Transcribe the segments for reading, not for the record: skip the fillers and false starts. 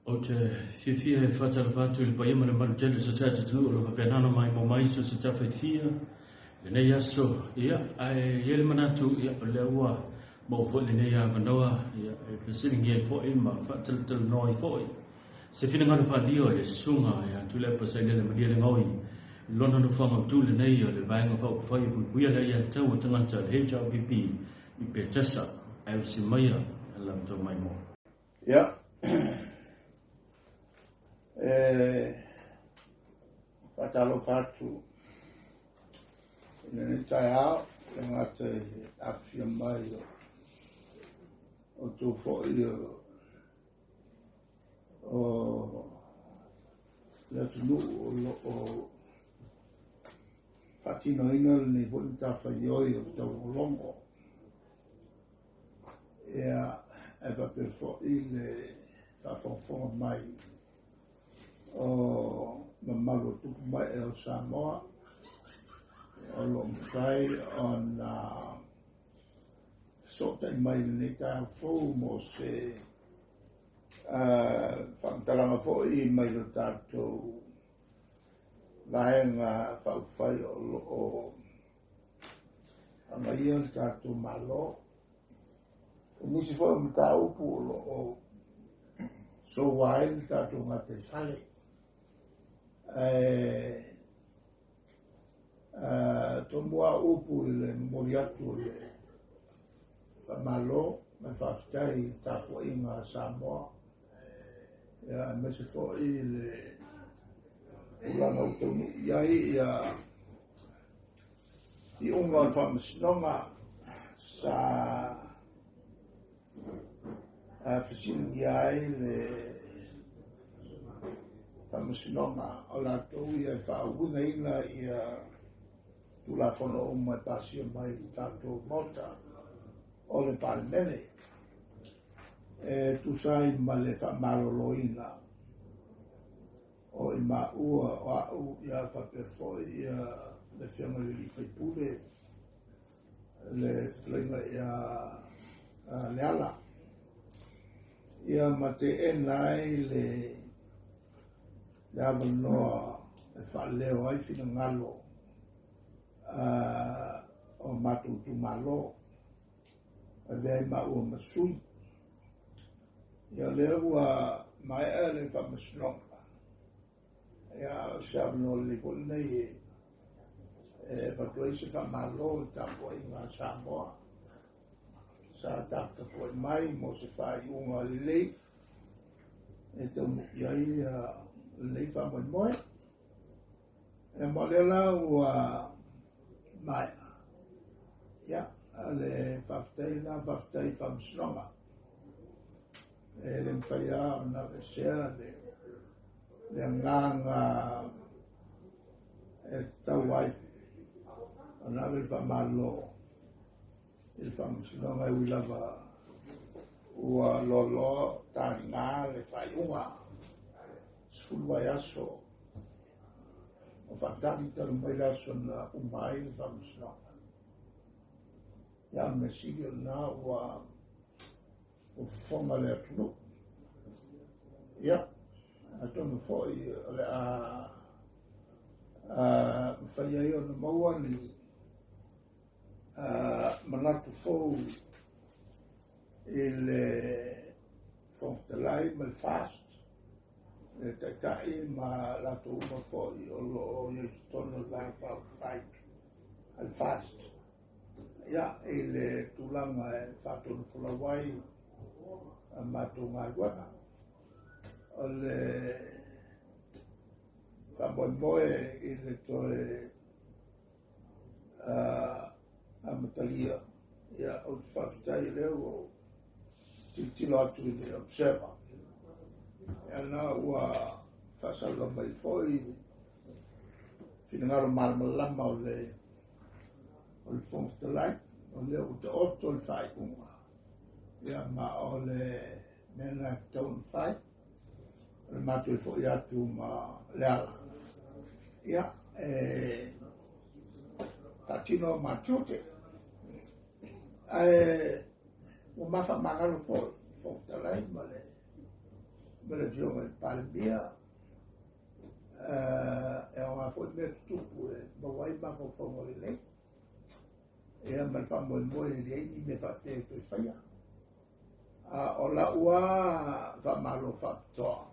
Ou te fiafia e faatalofa atu i le paia ma le mamalu tele o si o tatou atunuu o lo o faapena ona maimoa mai i so o se tafa e fia lenei aso. Ia, ae i ai le manatu, ia, o lea ua maua foi lenei avanoa, ia, e fesiligia ai foi ma faatalatalanoa ai foi se finagalo faaalia o le Susuga ia Tuilaepa Sailele Malielegaoi i lona nofoaga autu lenei o le Vaega Faaupufai e Puipuia le Aiatatau a Tagata, le HRPP, i Petesa. Ae usi maia la outou maimoa. Ia, e faatalofa atu i lenei taeao, le gata i le afifio mai o outou foi o le atunuu o lo o faatinoina lenei foi matafaioi o le taulogologo. Ia, ae faapea foi le faafogafoga mai o mamalu o tupu mai e o Samoa o lo o mafai ona fesootai mai i lenei taeao fou mo se faamatalaga foi mai lo tatou vaega faaupufai o lo o agaia le tatou Malo. O nisi foi o mataupu o lo o soua ai le tatou gataifale. Ae tomua upu i le momoli atu o le faamalo ma le faafetai i tapuaiga a Samoa, ia, aemaise foi le tulaga ua taunuu i ai ia iuga o le faamasinoga sa fesiligia ai le faamasinoga o latou ia e faauigaina ia Tulafono uma e pasia mai i le tatou Maota o le Palemene e tusa ai ma le faamaloloina o i maua o au ia faapea foi ia le Afioga i le Alii Faipule le fetalaiga ia Leala ia ma teena ai le le avanoa e faaleo ai finagalo o matou itumalo avea ai maua ma sui. Ia lea ua maea le faamasinoga, ia o se avanoa lelei foi lenei e avatu ai se faamalo i le tapuaiga a Samoa sa taputapuai mai mo se faaiuga lelei e taunuu i ai lenei faamoemoe. Ia ma o lea la ua maea, ia, le faafetai lena, faafetai i faamasinoga. E le mafai lava ona aveesea le agaga e tatau ai ona ave le faamalo i le faamasinoga e ui lava ua loaloa taliga le faaiuga 10 vaiaso o faatali talu mai le aso na uma ai le faamasinoga. Ia, o le mea sili o lena ua fofoga le atunuu. Ia, atonu foi o le a mafai ai ona maua ni manatu fou i le Fofoga Fetalai ma le FAST, le Taitai ma latou uma foi o lo o i ai i totonu o le Vaega Faaupufai a le FAST, ia, i le tulaga e faatonufolau ai a matou galuega. O le faamoemoe i le toe amatalia, ia, ou te faafetai lea ua ou tilotilo atu i le Observer, ia na ua faasalalau mai foi finagalo malamalama o le Fofoga Fetalai, o lea ua taoto le faaiuga, ia, ma o le mea lena e tatau ona fai, o le matou foi atu ma le ala, ia, e faatino ma tiute. Ae ua mafaamagalo foi Fofoga Fetalai ma le ma le Afioga i le Palemia, e aoga foi mea tutupu e maua ai mafaufauga lelei, ia ma le faamoemoe e leai ni mea faapea e toe faia. A o lau lava faamalo faapitoa,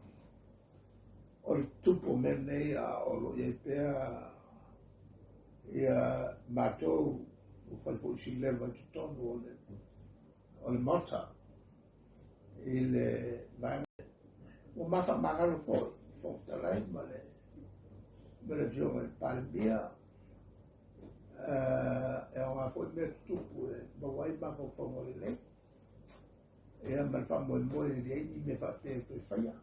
o le tupu o mea nei a o lo o i ai pea ia matou ua fai foi si leva i totonu o le Maota i le vaega ua ma faamagalo foi le Fofoga Fetalai ma le Afioga i le Palemia. E aoga foi mea tutupu e maua ai mafaufauga lelei, ia ma le faamoemoe e leai ni mea faapea e toe faia.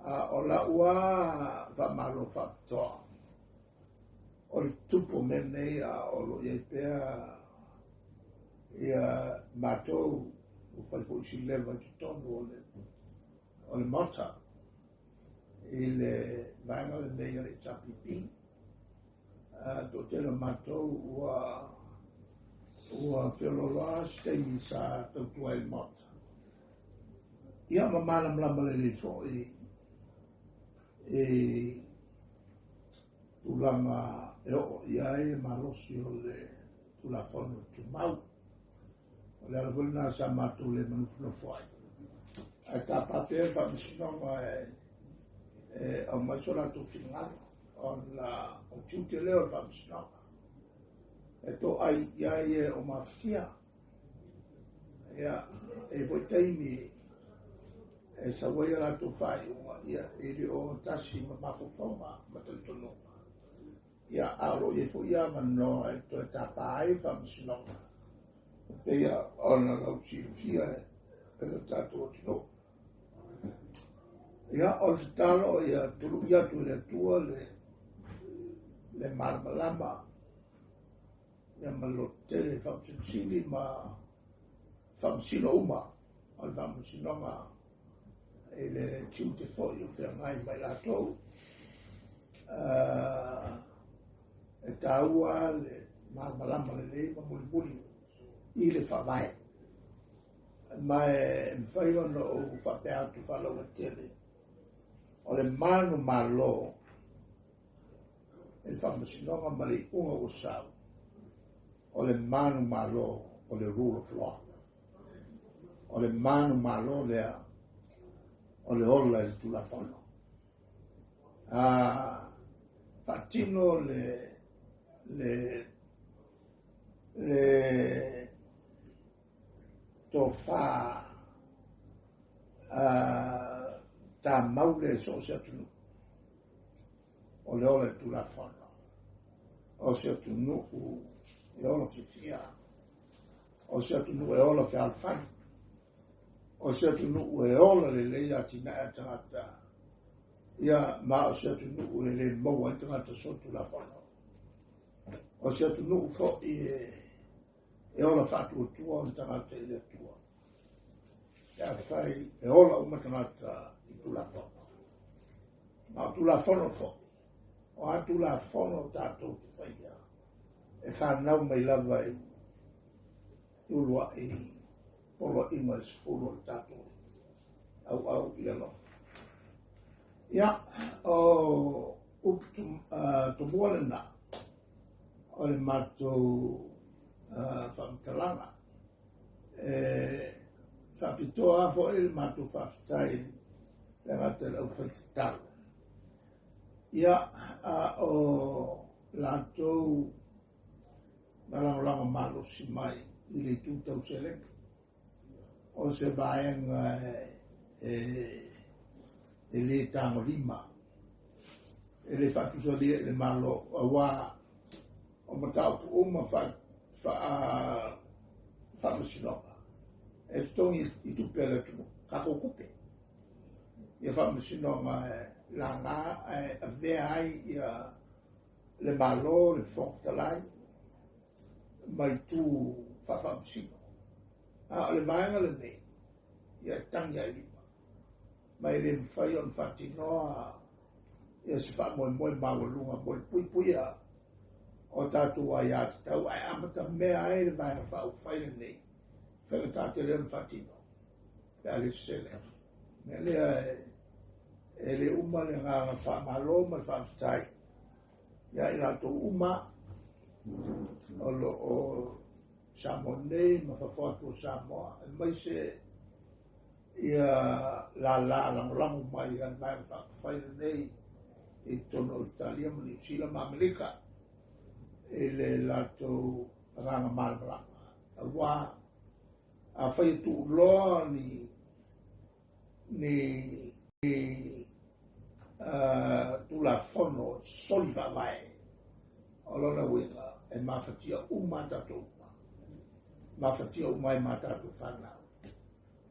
A o lau lava faamalo faapitoa, o le tupu o mea nei a o lo o i ai pea ia matou ua fai foi si leva i totonu o le Maota i le vaega lenei a le HRPP. Toatele o matou ua feolooloa se taimi sa tautua ai i le Maota. Ia ma malamalama lelei foi i tulaga e oo i ai le malosi o le Tulafono Tumau. O le ala foi lena sa matou le manofonofo ai. Ae tapa pea le Faamasinoga e aumai so latou finagalo, ona o tiute lea o le Faamasinoga e toai i ai e o mafatia. Ia, e foi taimi e sau ai a latou faaiuga, ia, e le o tasi ma mafaufauga ma talitonuga. Ia, a o lo o i ai foi avanoa e toe tapa ai le Faamasinoga, e pei ona lau silafia e le tatou atunuu. Ia, o le tatalo ia tului atu e le Atua le malamalama, ia ma le lototele Faamasino ma Faamasino uma o le Faamasinoga i le tiute foi o feagai mai latou. E taua le malamalama lelei ma mulimuli i le faavae. Ma e mafai ona ou faapea atu faalauaitele, o le manumalo i le Faamasinoga ma le iuga ua sau, o le manumalo o le rule of law. O le manumalo lea o le ola i le Tulafono. Faatino le tofa tamau le so o se atunuu, o le ola i le Tulafono. O se atunuu e ola fiafia, o se atunuu e ola fealofani, o se atunuu e ola lelei atinae a tagata, ia ma o se atunuu e le maua ai tagata so Tulafono. O se atunuu foi e ola faatuatua ona tagata i le Atua. Pe afai e ola uma tagata i Tulafono. Ma o Tulafono foi, o a Tulafono tatou te faia, e whanau mai lava i uluai poloaiga e 10 o le tatou auau i le alofa. Ia, o upu tomua lena o le matou faamatalaga. E faapitoa foi le matou faafetai le gata i le aufaitatalo. Ia, o latou na lagolago malosi mai i le itu tau seleni. O se vaega e le tagolima, e le faatusalia i le malo, auā o mataupu uma faamasinoga e totogi i tupe a le atunuu, tatou tupe. Ia faamasinoga e laga ae avea ai ia le malo, le Fofoga Fetalai, ma itu faafaamasino. A o le vaega lenei, ia e tagi ai lima, ma e le mafai ona faatinoa ia se faamoemoe maualuga mo le puipuia o tatou aia tatau, ae amata mea ai le vaega faaupufai lenei, faigata tele ona faatino, pe a le sese lea. Mea lea e le uma le agaga faamalo ma le faafetai ia i latou uma o lo o Samoa nei ma fafo atu o Samoa, aemaise ia lala lagolago mai a le Vaega Faaupufai lenei i totonu o Ausetalia ma Niu Sila ma Amerika i le latou agaga malamalama. Aua afai e tuuloa ni Tulafono soli faavae, o lona uiga e mafatia uma a tatou uma, mafatia uma ai ma tatou fanau,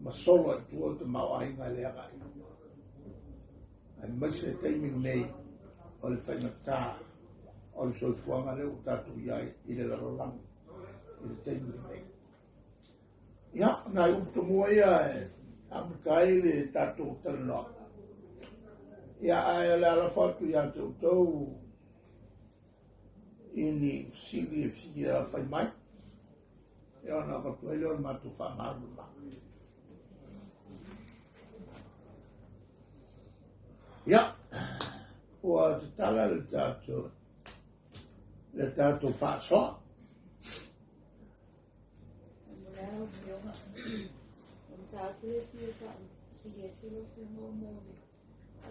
ma solo ai tua le tamaoaiga e le agai i luma. Aemaise le taimi lenei o le faigata o le soifuaga lea ua tatou i ai i le lalolagi i le taimi lenei. Ia, nai upu tomua ia e amata ai le tatou talanoaga. Ia, ae o le a lafo atu ia te outou i ni fesili e fia fai mai. Ia, ona avatu ai lea o le matou faamalamalamaga. Ia, ua tatala le tatou faasoa.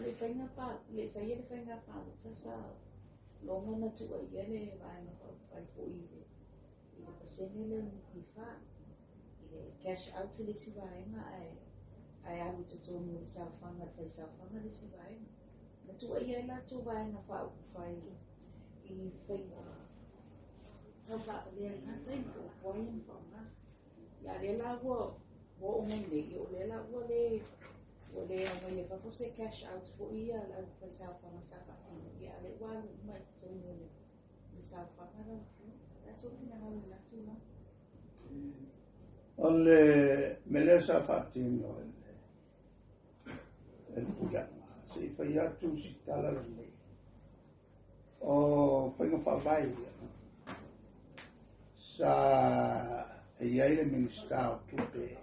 Le faia le faiga palota sa logo na tuuaia le Vaega Faaupufai foi i le pasene lea o le NPF i le cash out le isi vaega ae alu i totonu o le saofaga, le faisaofaga le isi vaega. Na tuuaia ai latou Vaega Faaupufai i ni faiga tau faavalea i lena taimi po o tuai ona faaaoga. Ia a lea la ua oo mai nei, o lea la ua le aumaia i fafo se cash out foi ia a le aufaisaofaga sa faatino, ia a o lea ua alu uma i totonu o le saofaga lau Afioga. O le a sou finagalo i lena tulaga? O le mea lea sa faatino e le pulega, se i fai atu si tala lenei. O faiga faavae ia, sa e i ai le Minisita o Tupe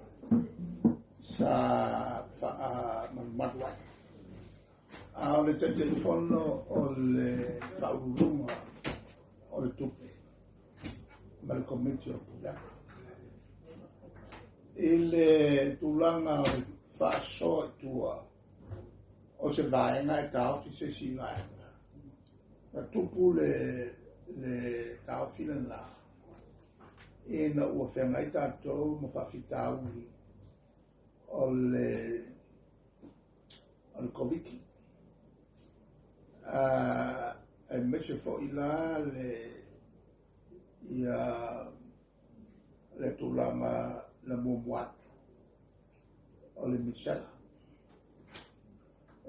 sa faamalumalu ai. A o le Taitaifono o le Faauluuluga o le Tupe ma le Komiti o Pulega. I le tulaga o le faasoa i tua o se vaega e taofi se isi vaega, na tupu le taofi lena ina ua feagai tatou ma faafitauli o le Koviti. Aemaise foi la le tulaga na muamua atu o le misela.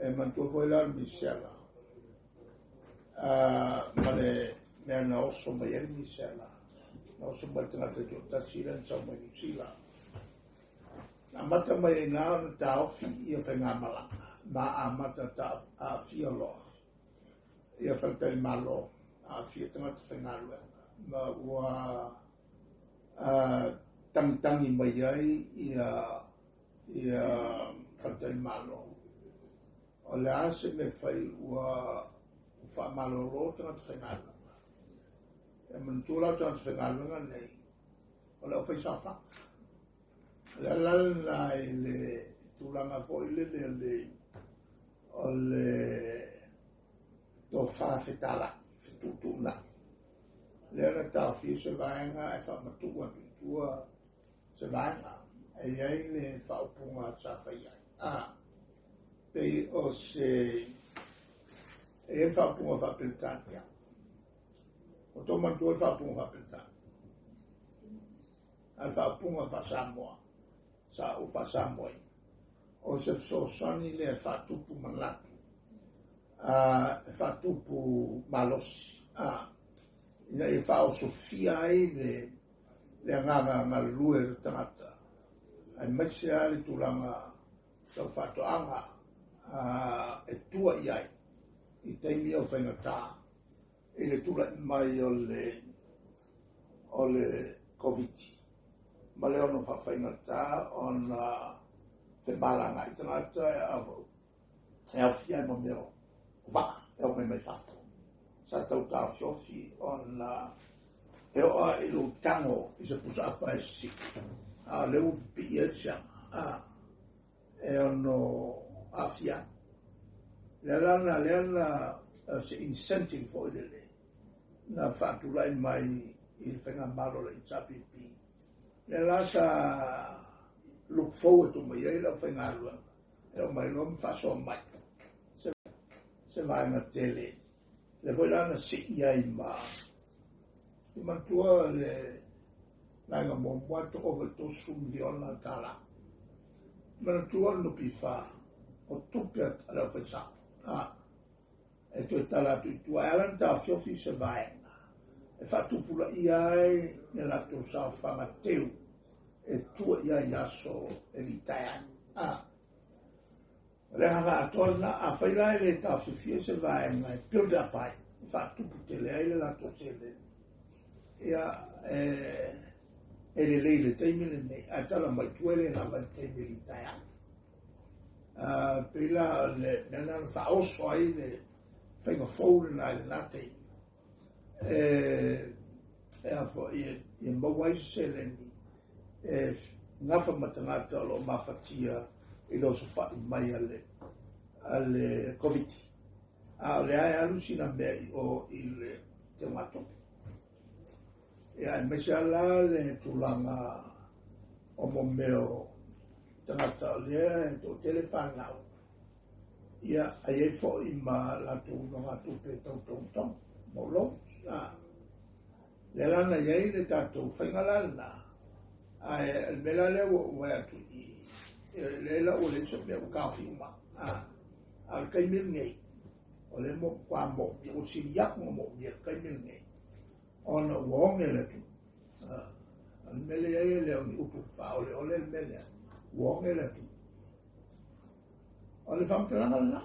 E manatua foi la o le misela ma le mea na oso mai ai le misela, na oso mai le tagata toatasi lea na sau mai Niu Sila. Na amata mai ai na ona taofi ia faigamalaga ma amata aafia loa ia faletalimalo, aafia tagata faigaluega, ma ua tagitagi mai ai ia faletalimalo. O le a se mea fai ua faamalolo tagata faigaluega. E manatua la tagata faigaluega nei, o le aufaisaofaga. O le ala lena i le tulaga foi lele o le tofa fetalai, fetuutuunai. Lea na taofia se vaega e faamatuu atu i tua se vaega. E i ai le faaupuga sa fai ai. Pei o se... E i ai le faaupuga faa-Peretania. O tō manatua le faaupuga faa-Peretania. A le faaupuga faa-Samoa, sa ou faa-Samoa. O se fesoasoani lea e faatupu manatu, e faatupu malosi, ina ia faaosofia ai le agaga galulue o le tagata, aemaise lava le tulaga tau faatoaga e tua i ai i taimi o faigata i le tula'i mai o le Koviti ma le ono faafaigata ona femalagaai tagata e aofia ai ma mea o vaa e omai mai fafo. Sa tau taofiofi ona e oo lava i lou tago i se pusaapa e sisii, a o lea ua pipii ai le siaga e ono aafia ai. Lea la na lea na se incentive foi lele na faatulai mai i le faigamalo a le HRPP. Lea la sa look forward uma i ai le aufaigaluega e oo mai loa ma faasoa mai se vaega tele. Lea foi la na sii ai ma i manatua le vaega muamua to over $30 miliona. Manatua le NPF o tupe a le aufaisao e toe tala atu i tua e ala ona taofiofi se vaega e faatupulaia ai le latou saofaga teu e tua i ai aso e litaea ai. O le agaga atoa lena, afai la e le taofiofia se vaega e build up ai, e faatupu tele ai le latou seleni, ia e lelei i le taimi lenei, ae tala mai tua e le lava i le taimi e litaea ai. Pei la o le mea lena na faaoso ai le faiga fou lena i lena taimi, e a foi e maua ai se seleni e gafa ma tagata o lo o mafatia i le osofai mai a le Koviti. A o lea e alu sina mea i o i le teugatupe. Ia, aemaise lava la le tulaga o mo mea o tagata o lea e toatele fanau, ia, a i ai foi ma latou nogatupe tau togatogo, mo loans. Lea la na i ai le tatou faiga la lena, ae o le mea la lea ua ou vaai atu i i, lea la ua leai se mea ua taofi uma. A o le taimi lenei, o lea matua moomia, ua sili atu ona moomia i le taimi lenei, ona ua oge le atunuu. O le mea lea i ai e le o ni upu faaoleole le mea lea, ua oge le atunuu. O le faamatalaga lena.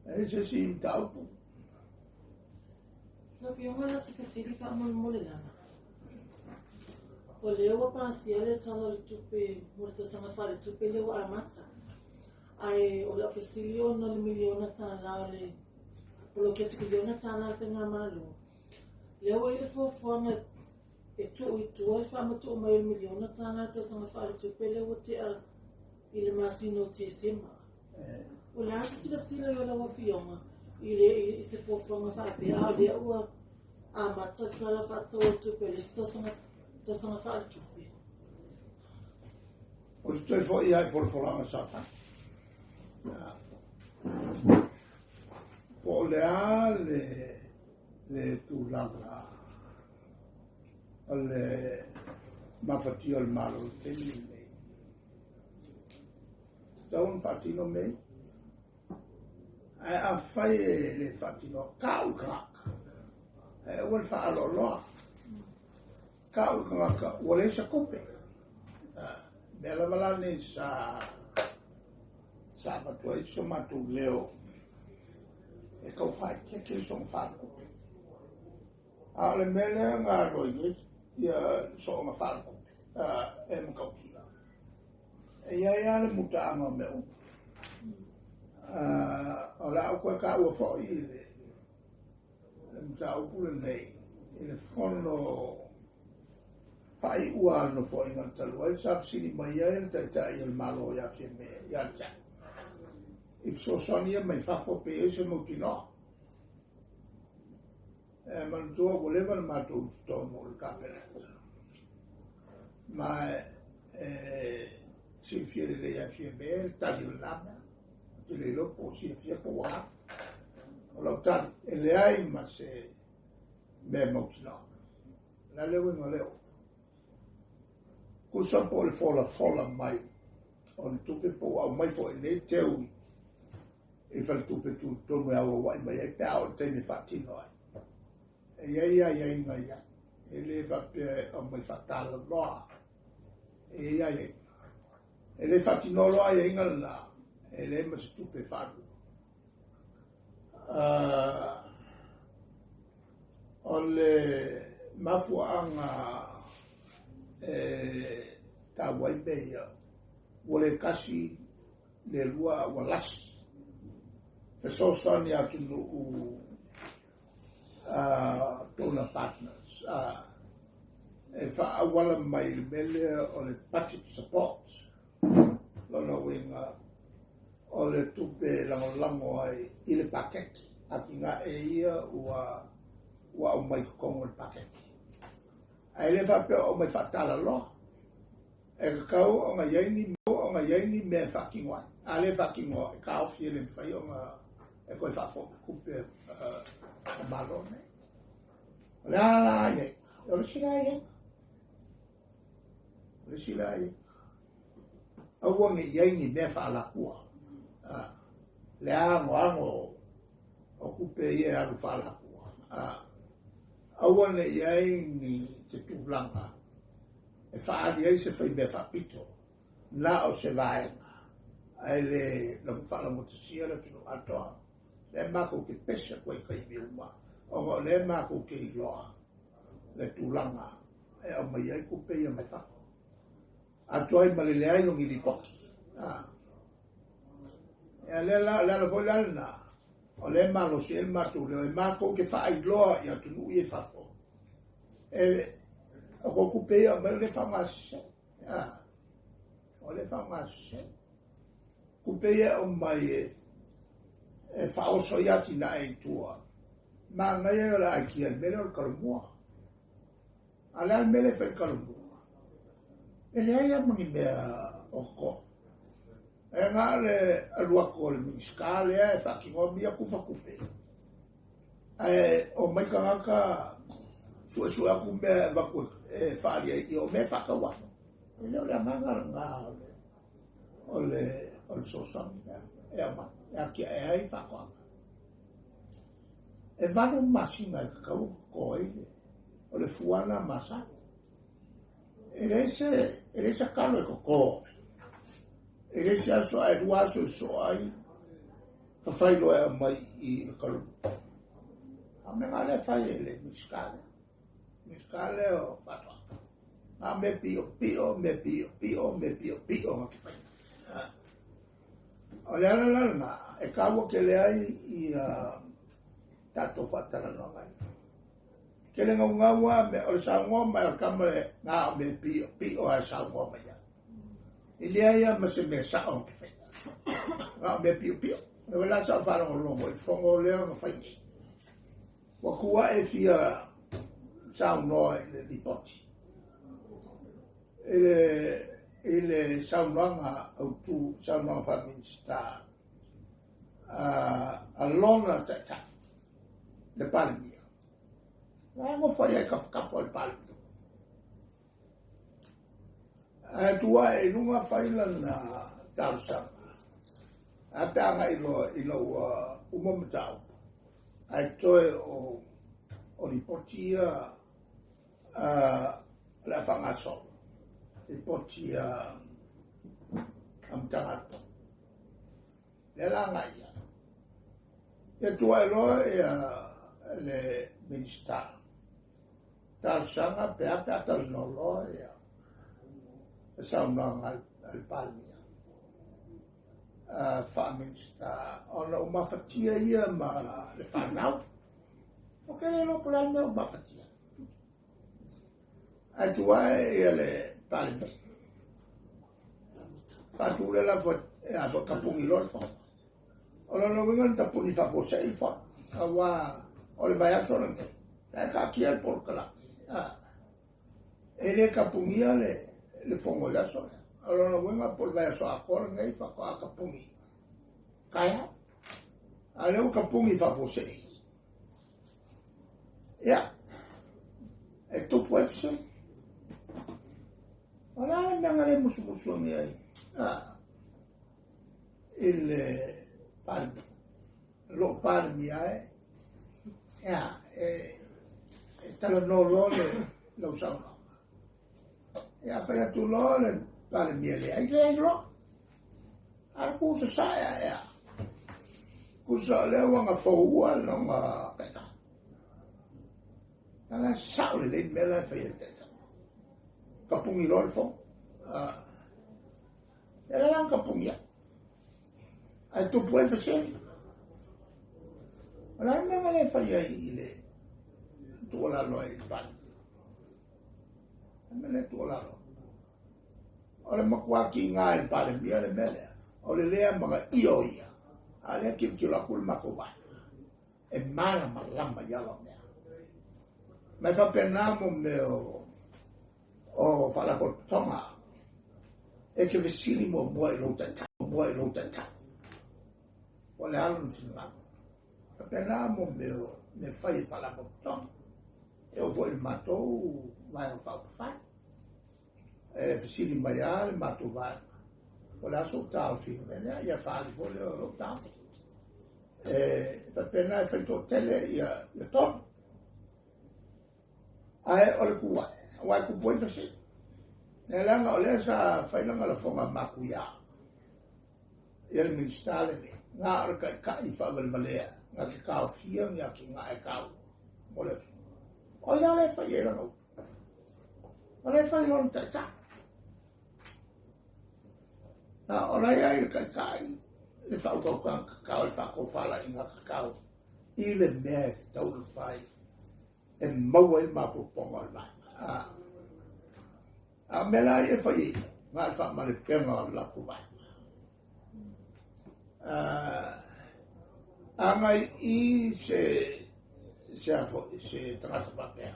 E se isi mataupu? Lau Afioga la te fesili faamolemole lava. O lea ua pasia le Tala o le Tupe mo le tausaga faaletupe lea ua amata. Ae o lau fesili ona o le miliona tala o le poloketi piliona tala a le Faigamalo. Lea ua i ai le fuafuaga e tuu i tua le faamatuu mai o le miliona tala i le tausaga faaletupe lea ua tea i le masina o Tesema. O le a se silasila i lau Afioga i le i se fuafuaga faapea, a o lea ua amata le Tala Faatatau o le Tupe o le isi tausaga, tausaga faaletupe? O te toe foi lava i folafolaga sa fai. Po o le a le tulaga o le mafatia o le Malo i le taimi lenei, tatau ona faatino mea ia. Ae afai e le faatinoa, tau i tagata, ae aua le faaaloaloa. Tau i tagata ua leai se tupe. Mea lava la nei sa avatu ai so matou leo e tau faaeteete soona faaletupe. A o le mea lea na alu ai nei ia soona faaletupe e matautia. E i ai lava le mutaaga o mea uma. O le a ou toe taua foi i le mataupu lenei i le fono faaiua a le Nofoaiga talu ai, sa fesili mai ai le Taitai o le Malo ia Fiame ia te au i fesoasoani ia mai fafo pe i ai se mautinoa. E manatua ua leva le matou i totonu o le Kapeneta, ma e silafia lelei e Fiame le tali o lena mea. Ou te le iloa po o silafia po ua a. O lau tali, e leai ma se mea mautinoa. O le a le uiga o lea upu? Tusa po o le folafola mai o ni tupe po ua aumai foi nei teu i faletupe tutotonu e auauai mai ai pe a oo i le taimi e faatino ai. E i ai aiaiga ia, e le faapea e aumai faatalaloa. E i ai aiaiga. E le faatinoa loa aiaiga lena, e leai ma se tupe e faaalu. O le Mafuaaga e taua ai mea ia, ua le tasi le lua ua lasi. Fesoasoani atunuu donor partners e faaauala mai le mea lea o le budget support. Lona uiga o le tupe lagolago ai i le paketi. Atinae ia ua aumai totonu o le paketi. Ae le faapea o aumai faatalaloa. E tatau ona i ai ni mea e faatino ai. A le faatino e taofi e le mafai ona e toe faafoi tupe a Malo nei. O le a la i ai? O le isi la i ai. O le isi la i ai. Aua ne i ai ni mea faalatua. Le anoano o tupe ia e alu faalatua. Aua ne i ai ni se tulaga e faaali ai se faimea faapito na o se vaega ae le faalagotisia le atunuu atoa. Lea matou te pese atu ai taimi uma, ona o lea matou te iloa le tulaga e aumai ai tupe ia mai fafo. Atoa ai ma le leai o ni lipoti. Ia lea la, le ala foi la lena, o lea malosi ai le matou leo, e matou te faailoa i atunuu ia i fafo. E o kou tupe ia aumai o lea faaaogasese. O lea faaaogasese. Tupe ia aumai e faaoso i atinae i tua. Manaia o le aikia le mea lea o le Kalomua. A le a le mea lea e fai i le Kalomua? E leai lava ma ni mea o totonu. E na o le alu atu o le Minisita lea e faatinoa mea tufa tupe. Ae o mai tagata suesue atu mea e avatu e faaali ai, o mea e faatau atu. E le o le agaga lena o le fesoasoani lea e aumai, e atiae ai faatoaga. E 8 masina e tatau ona toto ai o le fuana masani. E leai se talo e toto. E leai se aso ae 2 aso e sosoo ai, fafai loa e aumai i le Kalomua. A mea nga lea fai e le Minisita lea. Minisita lea o Faatoaga. A mea pio pio, mea pio pio, mea pio pio nga te fai. O le ala la lena, e taua tele ai ia tatou faatalanoaga ai. Tele gaugau a mea, o le saunoa mai o le tama le nga o mea pio pio ae saunoa mai ai. E leai lava ma se mea sao o te fai. Nga o mea pio pio. E wala sa whalongolongo i whongo lea nga fai nei. Ua kua e fia saunoa i le lipoti. I le saunoaga autu, saunoaga faa-Minisita, a lona taitai, le Palemia. La nofo ai kafakafa o le Palemia. Ae tua e luga fai lana talosaga. A pe aga i loa ua uma mataupu. Ae toe o lipoti ia le a faagasolo. Lipoti a Matagaluega. Lea la agai ia. Ia tua e loa ia le Minisita. Talosaga pe a pe a talanoa loa ia le saunoaga a le Palemia. Faa-Minisita ona o mafatia ia ma le whanau. O ke le lopo le mea o mafatia. Ae tua e ia le Palemia. Faatu le la a fo kapungi loa le fono. O lona uiga na tapuni faafosei le fono. Aua o le vaiaso lenei. Ae kaatia le polokalame. E le kapungia le fono i le aso lea. O lona uiga po o le vaiaso atoa lenei faatoa kapuni. Kaea. A lea ua kapungi faafosei. Ia. E tupu ai fesili. O le a le mea na le musumusu ane ai i le Palemia. Loo Palemia e, ia, e talanoa loa le lau saunoaga. Ia, fai atu loa le Palemia leai, leai loa. A kusa sae ea. Kusa o lea ua nga foua lona taitai. Na la sao lelei le mea la e fai e le taitai. Kapugi loa le fono. Ia la la kapugi ai. Ae tupu ai fesili. O le a le mea na le fai ai i le tuualalo ai i le Palemia? Le mea le tuualalo. O le matua kiga i le Palemia le mea lea. O le lea amanaia o ia. A lea tilotilo atu le matou vaega. E malamalama i ala o mea. Ma e faapena mo mea o faalapotopotoga. E te fesili muamua i lou taitai, muamua i lou taitai. Po o le a lona finagalo. Faapena mo mea o mea fai e faalapotopotoga. E oo foi i le matou Vaega Faaupufai. E fesili mai lava le matou vaega, po o le a sou taofi i le mea lea, ia faaali foi lea o lou taofi. E faapena e fai toatele ia tonu. Ae o le tuuai, aua e tupu ai fesili. Lea leaga o lea sa fai lana lafoga matuia ia le Minisita lenei, na o le taitai faavalevalea na te taofia ni atinae taua mo le atunuu. O ai la lea e fai ai lana upu? O lea e fai lona taitai. A o la e ai le taitai le faautautaga tatau, le faatofalaiga tatau i le mea e tatau ona fai e maua ai le maopoopoga o le vaega. A o mea la ia e fai ai, na o le faamalepega o le latou vaega. Agai i se a foi, se tagata faapea.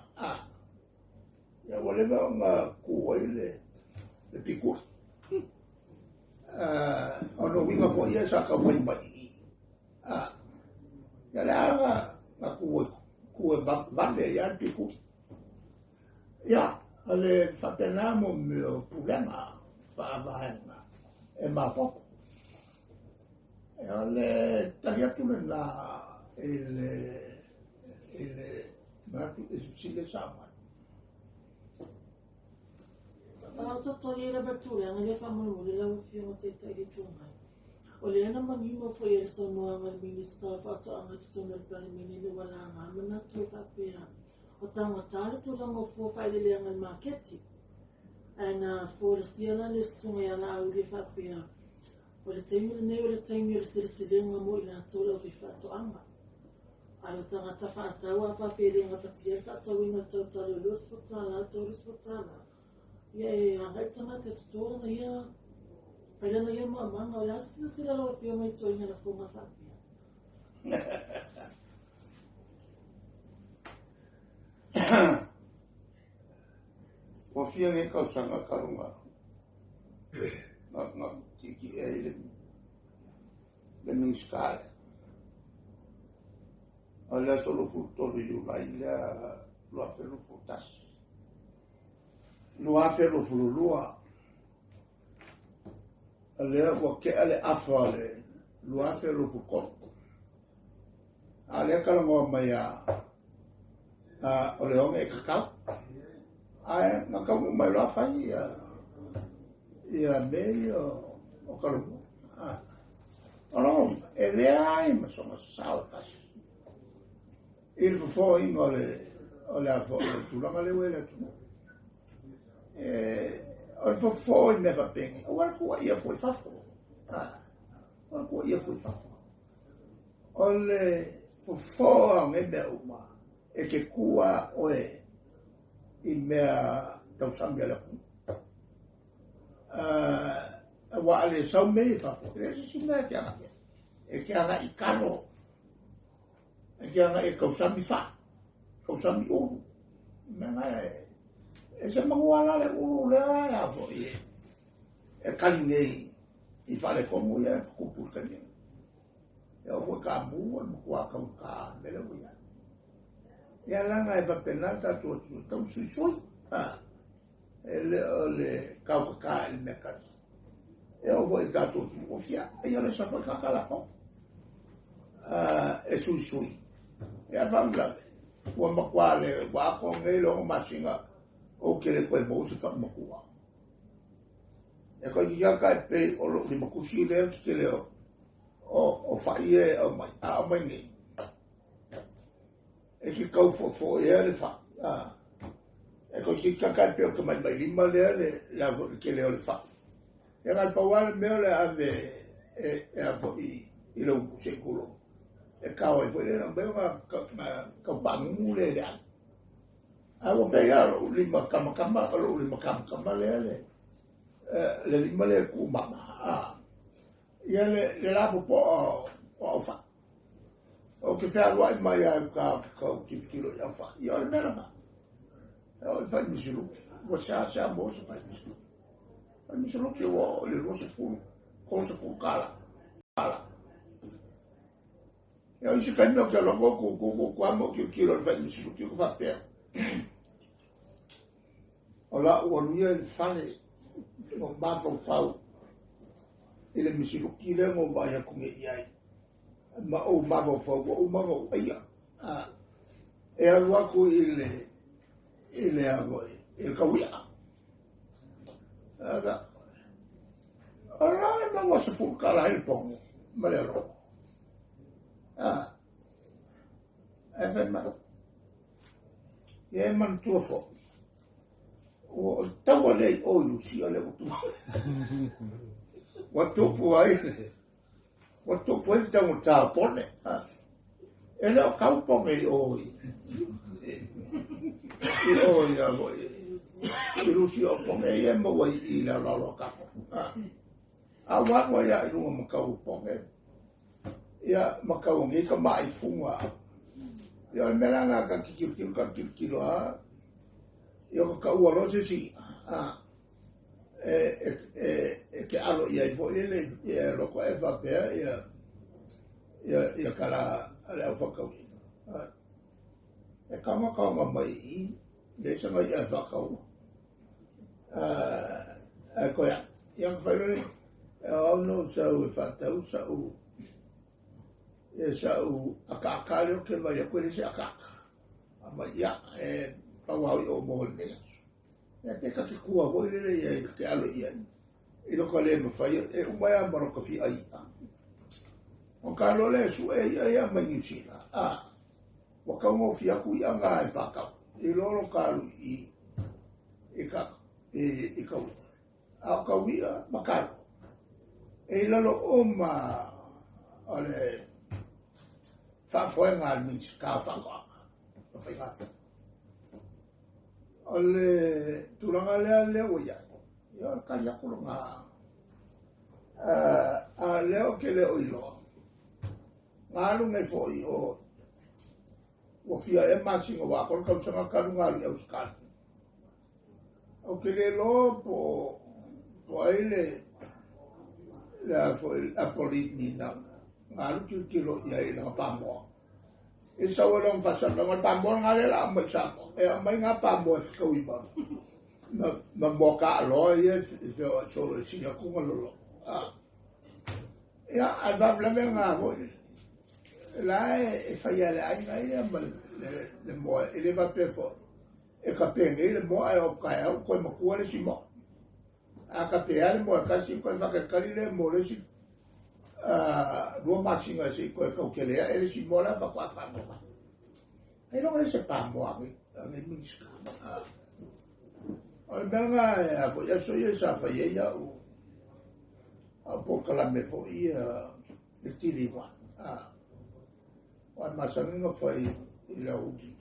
Ia ua leva ona tu ai le pikuli. Ona o uiga foi ia sa tau fai mai i i. Ia le ala na tu ai, tu e vave ai le pikuli. Ia, o le faapena mo mea o pulega faavaega e maopoopo. O le tali atu lena i le manatu i se fesili sa aumai. A o tatou ia lava tulaga lea faamolemole lau Afioga Taitai i le Itu Agai. O lea na manino foi e le saunoaga a le Minisita o Faatoaga i totonu o le Palemene ina ua laga manatu e faapea o taugata le tulaga o fua faaeleeleaga i le maketi. Ae na folasia la le susuga ia Laauli e faapea, o le taimi lenei o le taimi o le seleselega mo i latou le aufaifaatoaga. Ae o tagata faatau a faapea e le gafatia le faatauina o le tautala o le $20, $30, ia e agai tagata e toto lana ia, fai lana ia maamaga. O le a se silasila lau Afioga i ituaiga lafoga faapea? Ua fia nei tausaga talu na na tietie ai le Minisita lea. O le aso 23 Iulai lea 2021. 2022 o lea ua tea le afa o le 2023. A lea talanoa mai a o le oge e kakau. Ae na taunuu mai loa fai ia mea ia o Talomua. O lona uiga, e leai ma sona sao e tasi i le fofoina o le o le a foi o le tulaga lea ua i le atunuu. O le fofo i mea faapenei, aua le tuuaia fua i fafo. Aua le tuuaia fua i fafo. O le fofo o nei mea uma, e te tu lava oe i mea tausami a le atunuu. Aua a le sau mea i fafo, e leai se isi mea e te agai ai. E te agai i talo, e te agai e tausami fai, tausami ulu. Mea na e se manua la le ulu lea e a foi e kali nei i faaletonu ia e tutupu i le taimi nei. E oo foi ka mu o le matua taugata le mea lea ua i ai. Ia leaga e faapena le tatou atunuu e tau suisui. E le o le taugata i le mea tasi. E oo foi i le tatou atunuu ua fia ai o le esa foi tagata latou e suisui. Ia faalavelave ua matua le ua atoa nei le 6 masina ou te le toe maua se faamatua. E toeitiiti lava tai pei o lou limatusi lea le tele o fai ia e aumai. A aumai nei, e te tau foofoea le fai. E ko si kaka pe o ka mai mai lima lea le le a foi ke le o le fa. E ngai pau le mea o le ave e a foi i le upu sekulo. E kao ai foi le na mea nga ka pangungu le le a. A ua pei a lou lima kamakama, o lou lima kamakama lea le le lima le ku mama. Ia le la popo o au fa. O ke whea mai ai ka ka kilo i au fa. Ia o le mea langa. O le fai misiluki. Ua sea sea mo se fai misiluki. Fai misiluki ua o le 20, 30 kala. Kala. Ia o isi kaimi o ke alogo ku ku ku ku amo ki kilo le fai misiluki ku whapea. O la ua luia i le fale o mafaufau i le misiluki le ngo vai aku nge i ai. Ma o mafaufau ua uma ngo aia. E alu aku i le avo i le kauia. Aga o la le maua se fulu kala i le pongi ma le alo. E fai mai. Ia e manatua foi. O taua lei o i Lusia le utu. Ua tupu ai le. Ua tupu ai le taugata o pone. E le o kau ponge i o i. I o i a voi. I Lusia o ponge i e maua i le aloalo a kapo. A ua ia i lunga makau o ponge. Ia makau o ngi ka mai funga. Ia o le mea la ka kikilo ka kikilo a. Ia ka kaua lo se si. E ke alo ia i foi le ia loko e whapea ia ia ia kala ale au whakau. E kaunga kaunga mai i le sanga ia whakau. E koea. Ia ka whairo le e au no sau e whatau sau e sau akaka leo ke vai a koe le se akaka. Ama ia e pau i o mo le aso. E pe ka te kua hoi lele ia i te alo ia. I loko le mawhai e umaya maroka fi ai. O ka lo le su e ia ia mai New Zealand. Wa kau ngō fi aku i anga e whakau. I lolo kalu i ka i kau. A o kau ia makaru. E i lalo o ma o le whaafoenga al mins ka whakao. O whainga. O le tūranga lea lea ua ia. Ia o le kari aku longa. A leo ke leo i loa. Ngā alu nei foi o ua fia e masinga wā kore kausanga karu ngā alu i auskali. O ke le loa po ai le le a foi a polini na ngā alu kilo ia i langa pāmoa. E sau e long whasana, ngā pāmoa ngā le la mai sa. E a mai ngā pāmoa e whikau i ma. Ma moa ka aloa ia e whio solo e singa kunga lolo. Ia, a wawlame ngā hoi. La e whai ale ainga ia ma le moa, e le wapea fo. E ka penge le moa e o kai au, koe makua le si moa. A ka pea le moa kasi, koe whakakari le mo le si rua masinga si koe kaukelea, e le si moa la whakoa whanoma. Hei longa e se pāmoa ngi miska. O le mea ngā e a foi aso ia sa whai e ia u. A po kalame fo ia le tiri wa. O ai masangi nga whai i la uli.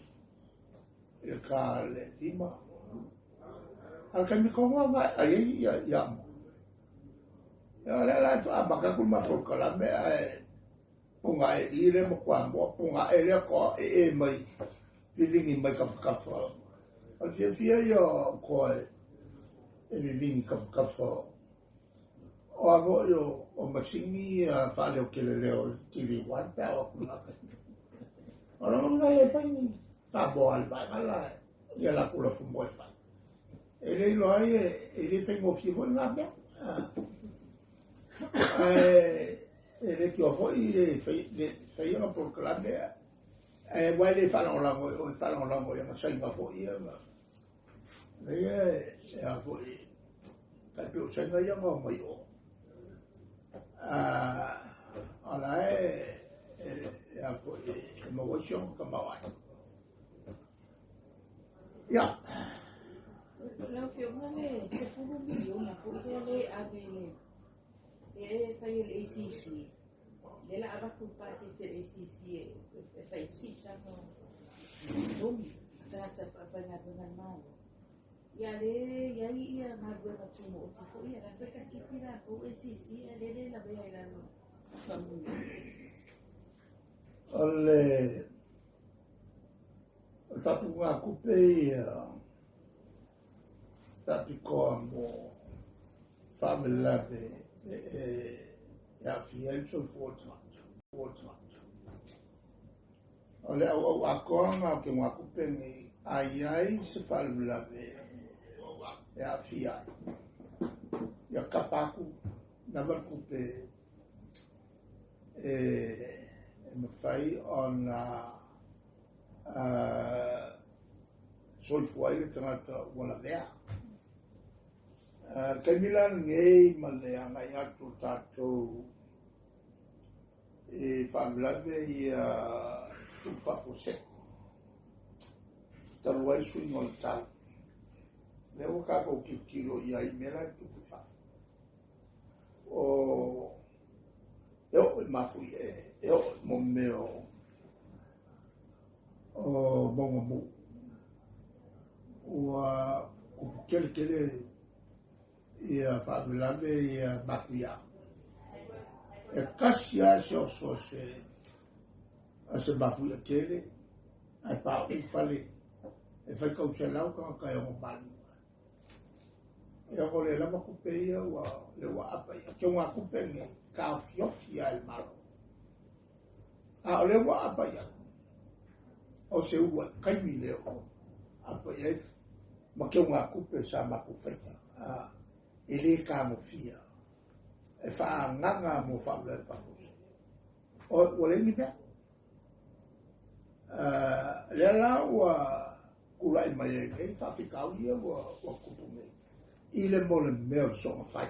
I le ka le tima. A le kaimi konga nga ai ia ia mo. Ia le la wha maka ku ma po kalame ai punga e i le mo kwa mo punga e le ko e e mai vivingi mai kafa kafa. O le fia fia ia koe e vivingi kafa kafa. O a voi o masingi a whale o kele leo le TV1 pe o kula. O la nga le whai ni whaboa le vai ngala ia la kula fumo e whai. E le ilo ai e le whai ngō fia foi ngā mea. E le kio foi e whai nga polokalame e wai le whalangolango o e whalangolango ia nga sainga foi ia nga. Le ia e a foi kai peo sainga ia nga mai o. A la e a foi e mawai sionga ka mawai. Ia. Lau Afioga le $10 miliona foi lea le ave le e fai e le ACC, lea la avatu le paketi a le ACC e fai siitaga o totogi tagata faigaluega a le Malo. Ia le iai ia galuega tumaoti foi ia la foi takipi latou ACC ae le le lavea i lalo faamanuiaga. O le faapugatupe ia faapitoa mo faalavelave e aafia ai le soifua o le tagata. O le auau atoa na o keogatupe nei, a iai se faalavelave e aafia ai, ia kapa atu lava le tupe e mafai ona soifua ai le tagata ua lavea. Taimi la lenei ma le agai atu o tatou e faalavelave ia tutupu faafuasei talu ai suiga o le tau, lea ua tatou tilotilo i ai mea la e tutupu i fafo. O e oo i mafuie, e oo i mo mea o mauga mu ua tupu tele tele ia faalavelave ia matuia. E kasi lava se oso a se mafuia tele ae pauu fale e fai tauselau tagata e ono maliliu. Ia o le lava tupe ia ua le ua apa ia keogatupe nei taofiofi a e le Malo. A o lea ua apa ia o se ua taimi lea o apa i ai ma keogatupe sa matou faia e lē tagofia e faaagaga mo faalavelave faafuasei. O ua leai ni mea. Lea la ua tulai mai ai nei faafitauli ia ua tupu nei i le mo le mea o le soona fai,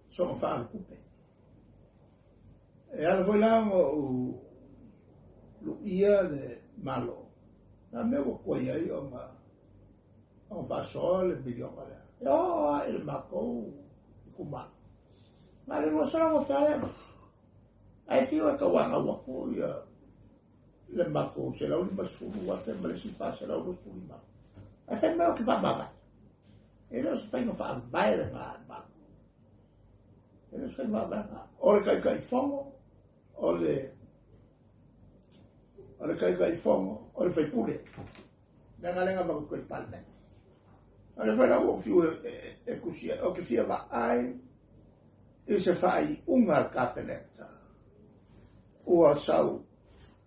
soona faaalutupe. E ala foi la ona ou luia le Malo, na mea ua tuai ai ona faasoa le miliona lea. E oo lava i le matou itumalo. Na le 200,000 lea. Ae fiu e tauanau atu ia le matou 150,000 ma le isi 425. Ae fai mai o ke faamavae. E le o se faiga faavae lena a le Malo. E le o se faiga faavae lena. O le Taitaifono, o le Taitaifono, o le faipule. Mea na lea na avatu i le Palemene. O le foi la ua ou fiu e tusi o ke fia vaai i se faaiuga a le Kapeneta ua sau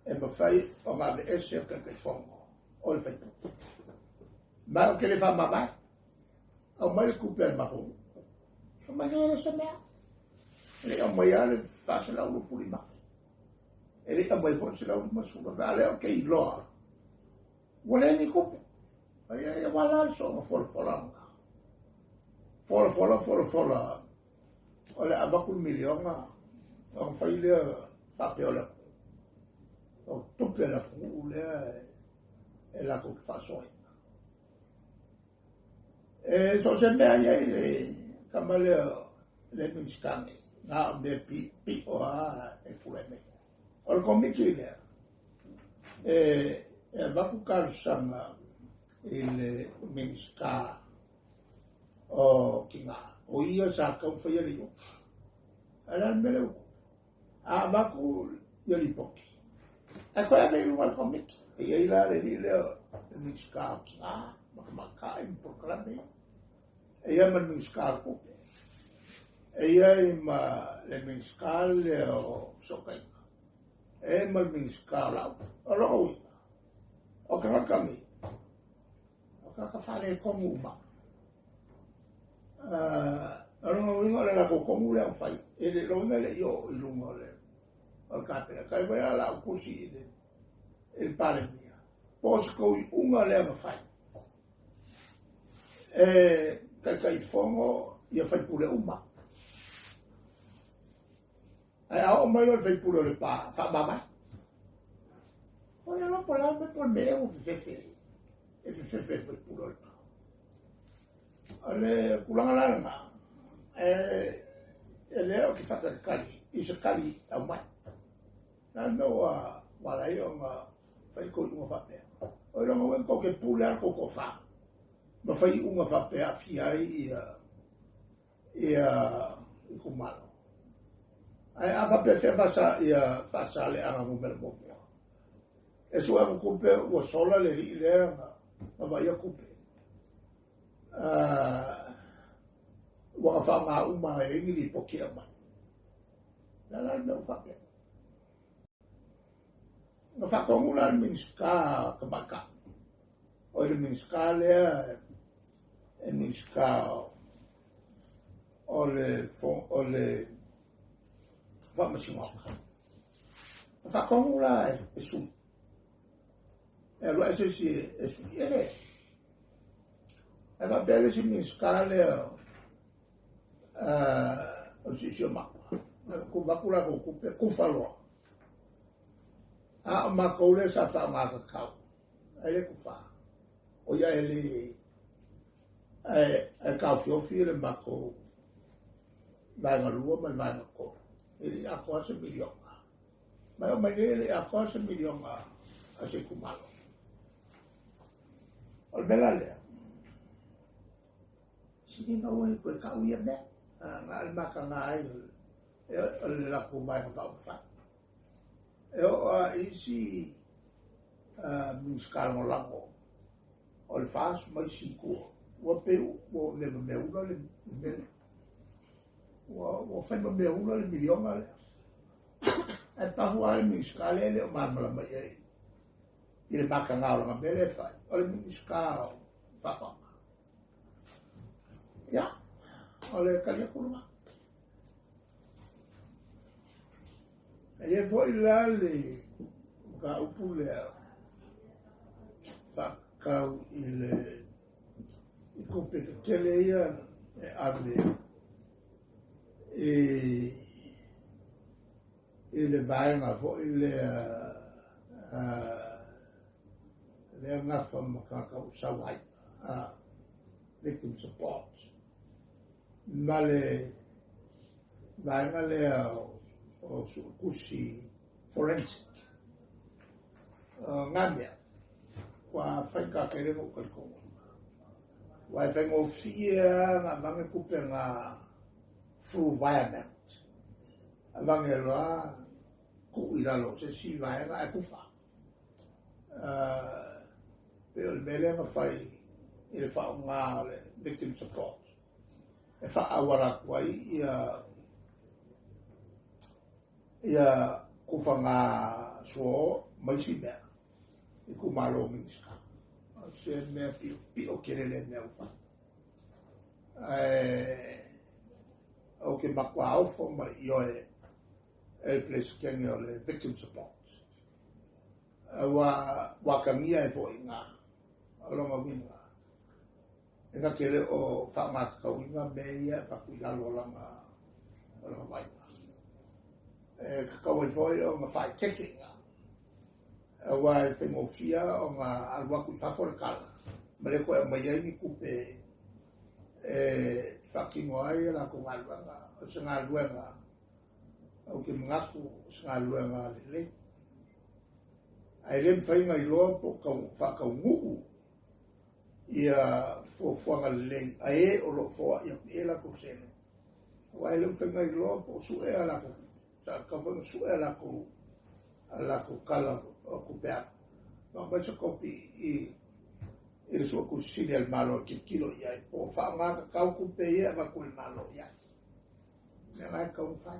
e mafai ona aveese le Taitaifono o le faipule. Ma o ke le faamavae. Au mai le tupe a le matou. Au mai le se mea. E le au mai lava le 425. E le au mai foi le 150. A lea o ke iloa. Ua leai ni tupe. Ai ai ua la le soona folafola lena. Folafola folafola. O le avatu le miliona. Ona fai lea faapea o le atunuu. O tupe a le atunuu lea e latou te faasoaina. E so se mea iai le tama lea le Minisita nei, na o mea pio a e tulai mai. O le komiti lea, e avatu talosaga i le Minisita o Tina, o ia sa tau faia le iuga. Ae le a le mea lea ua tupu? A avatu ia lipoti, ae toe ave i luga o le komiti. E i ai la le alii lea le Minisita o Tina ma Tamaitai ma polokalame ia. E i ai ma le Minisita o le Tupe. E i ai ma le Minisita lea o Fesootaiga. E i ai ma le Minisita o Lauga. O lona uiga, o tagata nei, o tagata faaletonu uma. O lona uiga o le latou tonu lea ua fai. E le loiga e le i oo i luga o le Kapeneta. Kai foi la lau tusi i le Palemia, po o se tou iuga lea na fai. E Taitaifono ia faipule uma. Ae a oo mai loa le faipule o Lepa, faamavae. O le lopo la me po le mea ua fefefe. e fefefe e le faipule o Lepau. O le tulaga la lena, e lea ou te faatalitali i se tali aumai. Na le mea ua ala ai ona fai tou iuga faapea. O lona uiga tou te pule lava le tou toafa ma fai iuga faapea e aafia ai itumalo. Ae a faapefea Faasaleleaga Nu.1, e sue atu tupe ua sola le alii lea na vaaia tupe. Ua na faaaoga uma e leai ni lipoti e aumai. O le a la le mea ua faapea? Na faatonu la le Minisita Tamaitai. O le Minisita lea e Minisita o le Faamasinoga. Na faatonu la e sui. E alu ae se isi e sui. E le. Ae faapea le isi Minisita lea o le Siosiomaga. Ku avatu latou tupe, kufa loa. A o matou lea sa faaaoga tatau, ae le kufa. O ia e le ae taofiofi le matou vaega lua ma le vaega tolu. E le i atoa se miliona. Ma e oo mai nei e le i atoa se miliona a se itumalo. O le mea la lea, sili ona aua ne i toe tau ia mea. Na o le mataga ai o le latou vaega faaupufai. E oo lava i isi Minisita Lagolago o le FAST ma isi i tua, ua pei ua avea ma mea ula le mea lea. Ua fai ma mea ula le miliona lea. Ae pahu lava le Minisita lea e le o malamalama i ai i le mataga o lana mea lea e fai, o le Minisita o Faatoaga. Ia, o le tali atu lena. E i ai foi la le mataupu lea faatatau i le i tupe tetele ia e ave i le vaega foi lea lea gafa ma tagata ua sau ai, victim support, ma le vaega lea o suetusi forensic. Ngā mea, ua faigata tele ona ou talitonu. Ua e faigofie lava ona avange tupe nga through virement. Avange loa tuu i lalo o se isi vaega ae kufa. Pei o le mea lea na fai i le faaaoga o le victim support e faaauala atu ai ia kufaga suo ma isi mea i itumalo o Minisita. O se mea piopio tele lea mea ua fai. Ae ou te matua ofo ma le ioe e le Peresetene o le Victim Support. Ua atagia ai foi i ina o lona uiga e na te le o faaaogatatauina mea ia e avatu i lalo o lana vaaiga. E tatau ai foi ona faaeteete i ina, aua e faigofie ona alu atu i fafo le tala ma le toe aumai ai ni tupe e faatino ai a latou galuega. O se galuega ou te manatu o se galuega lelei. Ae le mafai ona iloa po o faataunuu ia fuafuaga lelei a e o lo o foai atu i ai latou seleni. Aua e le mafai ona iloa po o sue a latou, sa tatau foi ona sue a latou tala o tupe alu. Ma aumai se kopi i le Suetusi Sili a le Malo e tilotilo i ai, po o faaaoga tatau tupe ia e avatu e le Malo i ai. Mea la e tatau ona fai.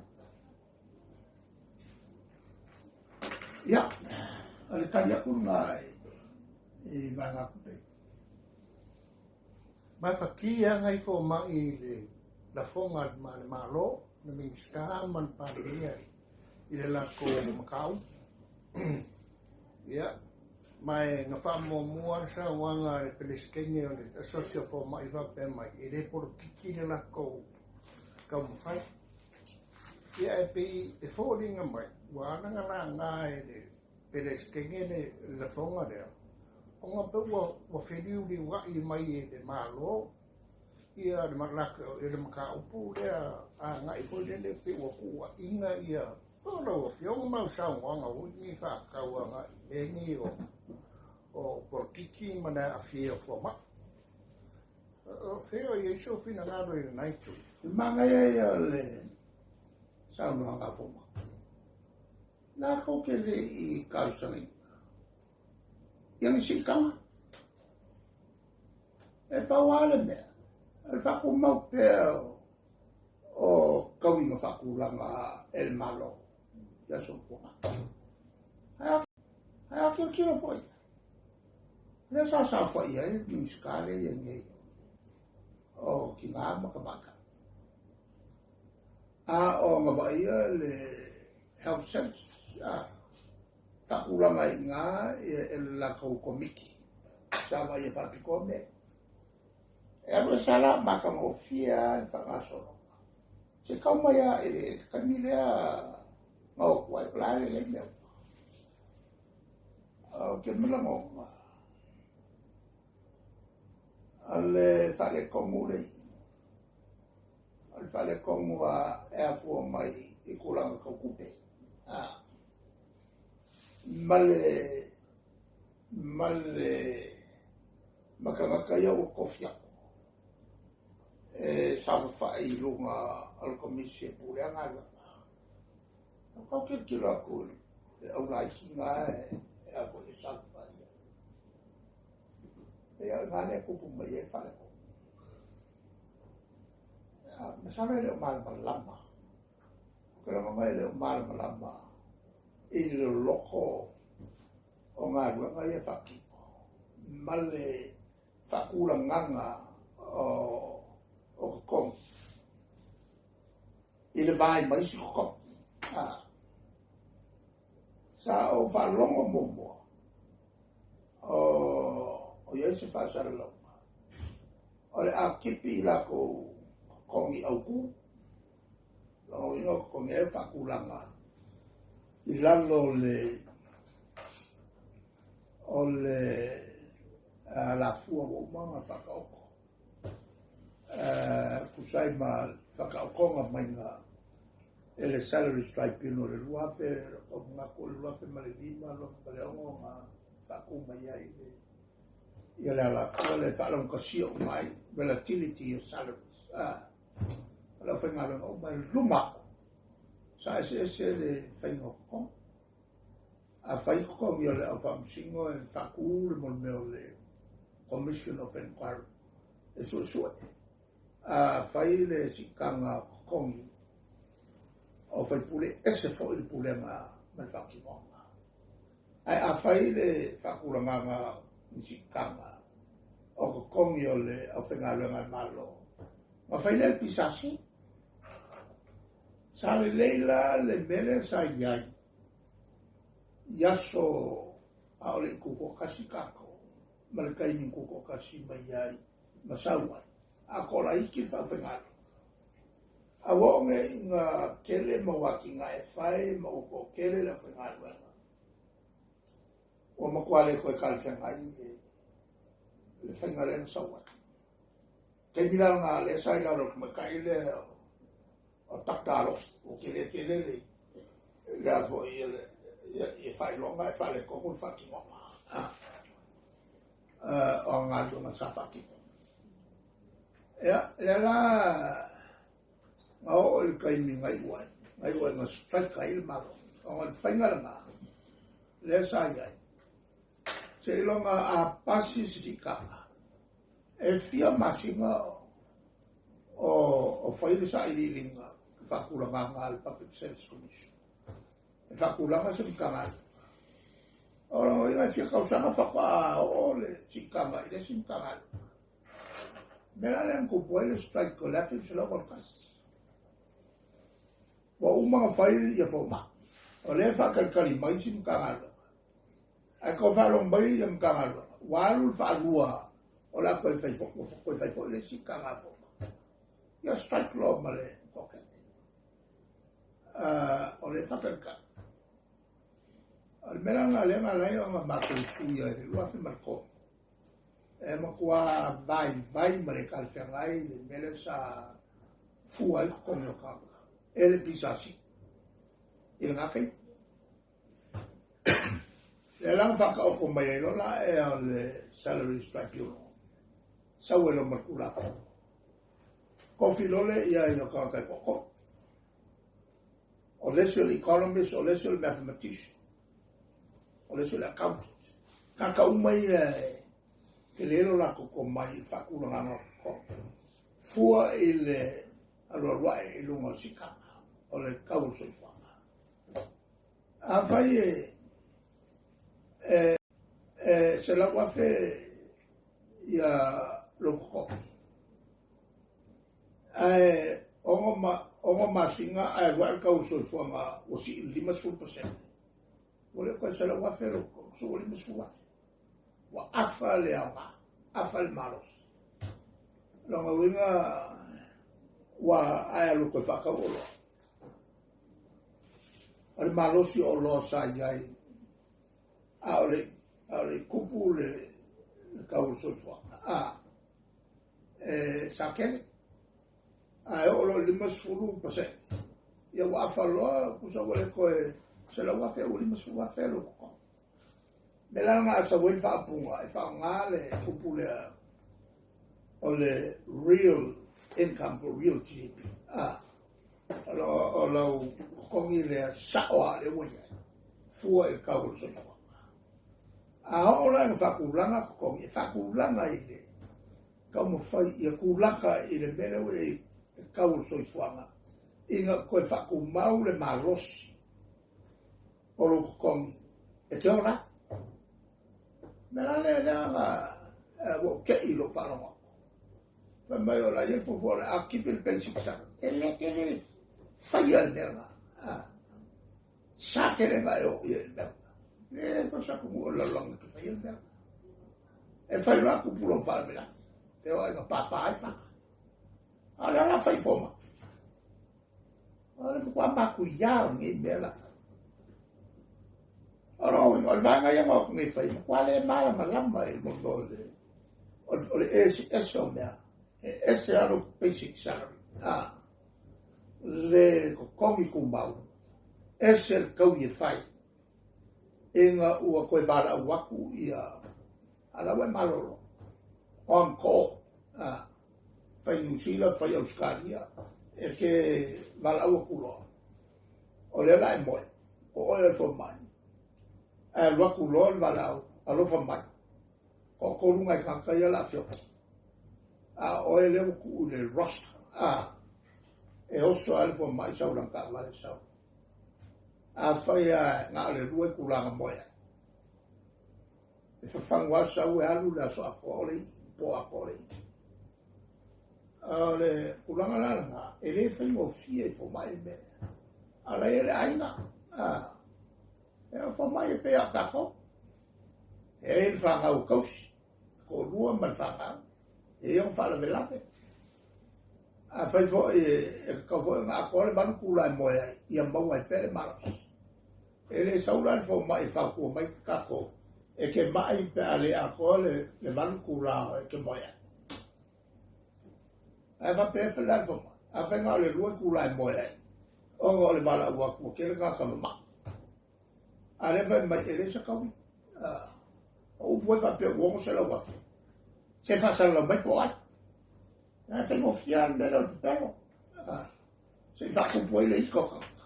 Ia, o le tali atu lena i vaegatupe. Ma whaki a ngai fomai i le lafoga a le Malo, le Minisita ma le Palemia i le latou mataupu. Ia, ma e na faamuamua le saunoaga a le Peresetene o le Asosi o Fomai faapea mai, e le polokiki le latou taumafai. Ia e pei e foliga mai, ua ala ona laga e le Peresetene le lafoga lea, Ona pe ua feliuliua'i mai e le Malo ia le le mataupu lea agai foi lele pe ua tuuaiga ia o lau Afioga ma lau saunoaga foi nei faatatau agai i mea nei o polokiki ma le aafia o fomai. O fea o i ai sou finagalo i lena itu? Le manaia ia o le saunoaga a fomai. Latou te le i talosagaina ia ni siitaga. E pau lava le mea, o le faatumau pea o tauiga faatulaga e le Malo i aso ua tuanai. Ae a tilotilo foi, lea sa saofai ai le Minisita lea e i ai nei o Tina ma Tamaitai. A o agavaia le Health Services, a faatulaga ai i ina e le latou komiti sa vaaia faapitoa mea. E alu ese lava la matagofie lava le faagasologa. Se tau mai lava i le taimi lea na o atu ai, o la e lelei mea uma. Ou te malagona, o le faaletonu lea i i, o le faaletonu e afua mai i tulaga tau tupe. Ma tagata ia ua tofi atu e saofafai i luga o le komisi e pulea galuega. O tau tilotilo atu i le aulaiti na e a foi e saofafai ai. Ia, o i ina lea e tupu mai ai le faaletonu. Masalo e le o malamalama. Ou te lagona e le o malamalama i le loloto o galuega ia e faatino ma le faatulagaga o totogi i le vaai mai isi totogi. Sa ou faalogo muamua o i ai se faasalalauga o le a tipi i latou totogi autu. Lona uiga o totogi ai faatulaga i lalo o le alafua ua uma ona faataoto tusa ai ma faataotoga maiga e le Salaries Tribunal i le 2000, ou manatu o le 2005, 2006 na faatu mai ai le ia le alafua lea e faalaugatasia uma ai relativity of salaries. O le aufaigaluega uma e luma atu, sa eseese le faiga o totogi. Afai totogi o le au faamasino e faatu le mea o le Commission of Inquiry e suesue. Afai le siitaga o totogi o faipule, ese foi le pulega ma le faatinoga. Ae afai le faatulagaga ni siitaga o totogi o le aufaigaluega a le Malo, na fai lea le PSC. Sa lelei la le mea lea sa i ai i aso a o le i tutoatasi tatou ma le taimi na tutoatasi mai ai ma sau ai, a toalaiti le faafaigaluega. A ua oo nei ina tele mau atinae e fai ma ua toatele le aufaigaluega, ua matua le toe talafeagai le faiga lea na sau ai. Taimi la lena lea sa i lalo o le tamaitai lea o Dr. Alofi, ua tele tele le lea foi ia faailoga e faaletonu le faatinoga o galuega sa faatino. Ia, lea la na oo i le taimi na iu ai, na iu ai na strike ai le Malo, ona o le faiga lena lea sa i ai, seiloga a pasi se siitaga, e fia masina o fai le sailiiliga faatulagaga a le Public Service Commission e faatulaga se Matagaluega. O lona uiga e fia tausaga faatoa oo le siitaga i le isi Matagaluega. Mea la lea na tupu ai le strike o le 1981. Ua uma ona fai ia fomai. O lea e faatalitali mai isi Matagaluega. Ae tau faalogo mai ia Matagaluega, ua alu le faalua o le a toe fai foi, ua toe fai foi le isi siitaga a fomai. Ia strike loa ma le toatele. O lea e faatalitali. O le mea la lena lea na ala ai ona matou suia i le 2003. E matua vaivai ma le talafeagai le mea lea sa fua ai totogi o tagata e le PSC i lena taimi. Lea la na faataoto mai ai loa la ea o le Salaries Tribunal, sau ai loa ma le Tulafono. Tofi loa lea i ai o tagata e toatolu. O le isi o le economist, o le isi o le mathematician, o le isi o le accountant. Tagata uma ia e tele lo latou tomai i le faatulagaga o totogi. Fua i le alualuae i luga o sikaga o le tau o le soifuaga. Afai e 100,000 ia lou totogi, ae 6 masina ae alu ae le tau o le soifuaga ua sii i le 50%, ua le o toe 100,000 lou totogi, ua 50,000. Ua afa le aoga, afa le malosi. Lona uiga ua ae alu toe faatau oloa. O le malosi o oloa sa i ai, a o le tupu le tau o le soifuaga. Sa tele. Ae oo loa i le 50%, ia ua afa loa, tusa ua le toe 100,000, ua 50,000 lou totogi. Mea la lena a sau ai le faaupuga e faaaoga le upu lea o le real income po real GDP. O lau totogi lea sao lava lea ua i ai, fua i le tau o le soifuaga. A oo la ina faatulaga totogi, e faatulaga i le taumafai ia tulaga i le mea lea ua i ai le tau o le soifuaga, ina toe faatumau le malosi o lou totogi e te ola ai. Mea la lea lea na ua ou tei i lou faalogo atu. Fai mai o la ia fuafua o le a tipi le basic salary. E le tele faia le mea lena. Sa tele na e o i le mea lena. Le foi sa kumu o le lalolagi te faia le mea lena. E fai loa kupu lona faalavelave. E o ai na pāpā ai faga. A o le ala fai foma. O le matua matuia o lenei mea la fai. O lona uiga, o le vaega ia na o atu nei fai, matua le malamalama i mo o le ese o mea. E ese lava lou basic salary. Le totogi tumau, ese le taui e fai. Ina ua toe valaau atu ia ala ua e malolo. On call. Fai Niu Sila, fai Ausetalia, e te valaau atu loa. O lea la e moe, o oe o le fomai. Ae alu atu loa le valaau, alofa mai. Toatolu nai tagata ia la afioga. A o oe lea ua tuu i le roster. E oso lava le fomai sau lana taavale sau. A fai lava na o le 2 itula na moe ai. E fafagu lava sau e alu le aso atoa o le ii, po atoa o le ii. O le tulaga la lena, e le faigofie i fomai le mea. A la ia le aiga, e o fomai e pei a o tatou. E ai le fanau tausi, toalua ma le fanau, e ia ona faalavelave. A fai foi e tatau foi ona atoa le 8 itula e moe ai, ia maua ai pea le malosi. E le sau la le fomai e fautua mai tatou, e te mai pe a le atoa le 8 itula e te moe ai. Ae faapea e la le fomai, a fai na o le 2 itula e moe ai, ona o le valaau atu ua tele tagata mamai. A lea fai mai, e le sa taui. O upu ai faapea ua 600,000. Se faasalalau mai po o ai. Ae faigofie lava le mea lea o le pepelo. Se i faatupu ai le ika o tagata.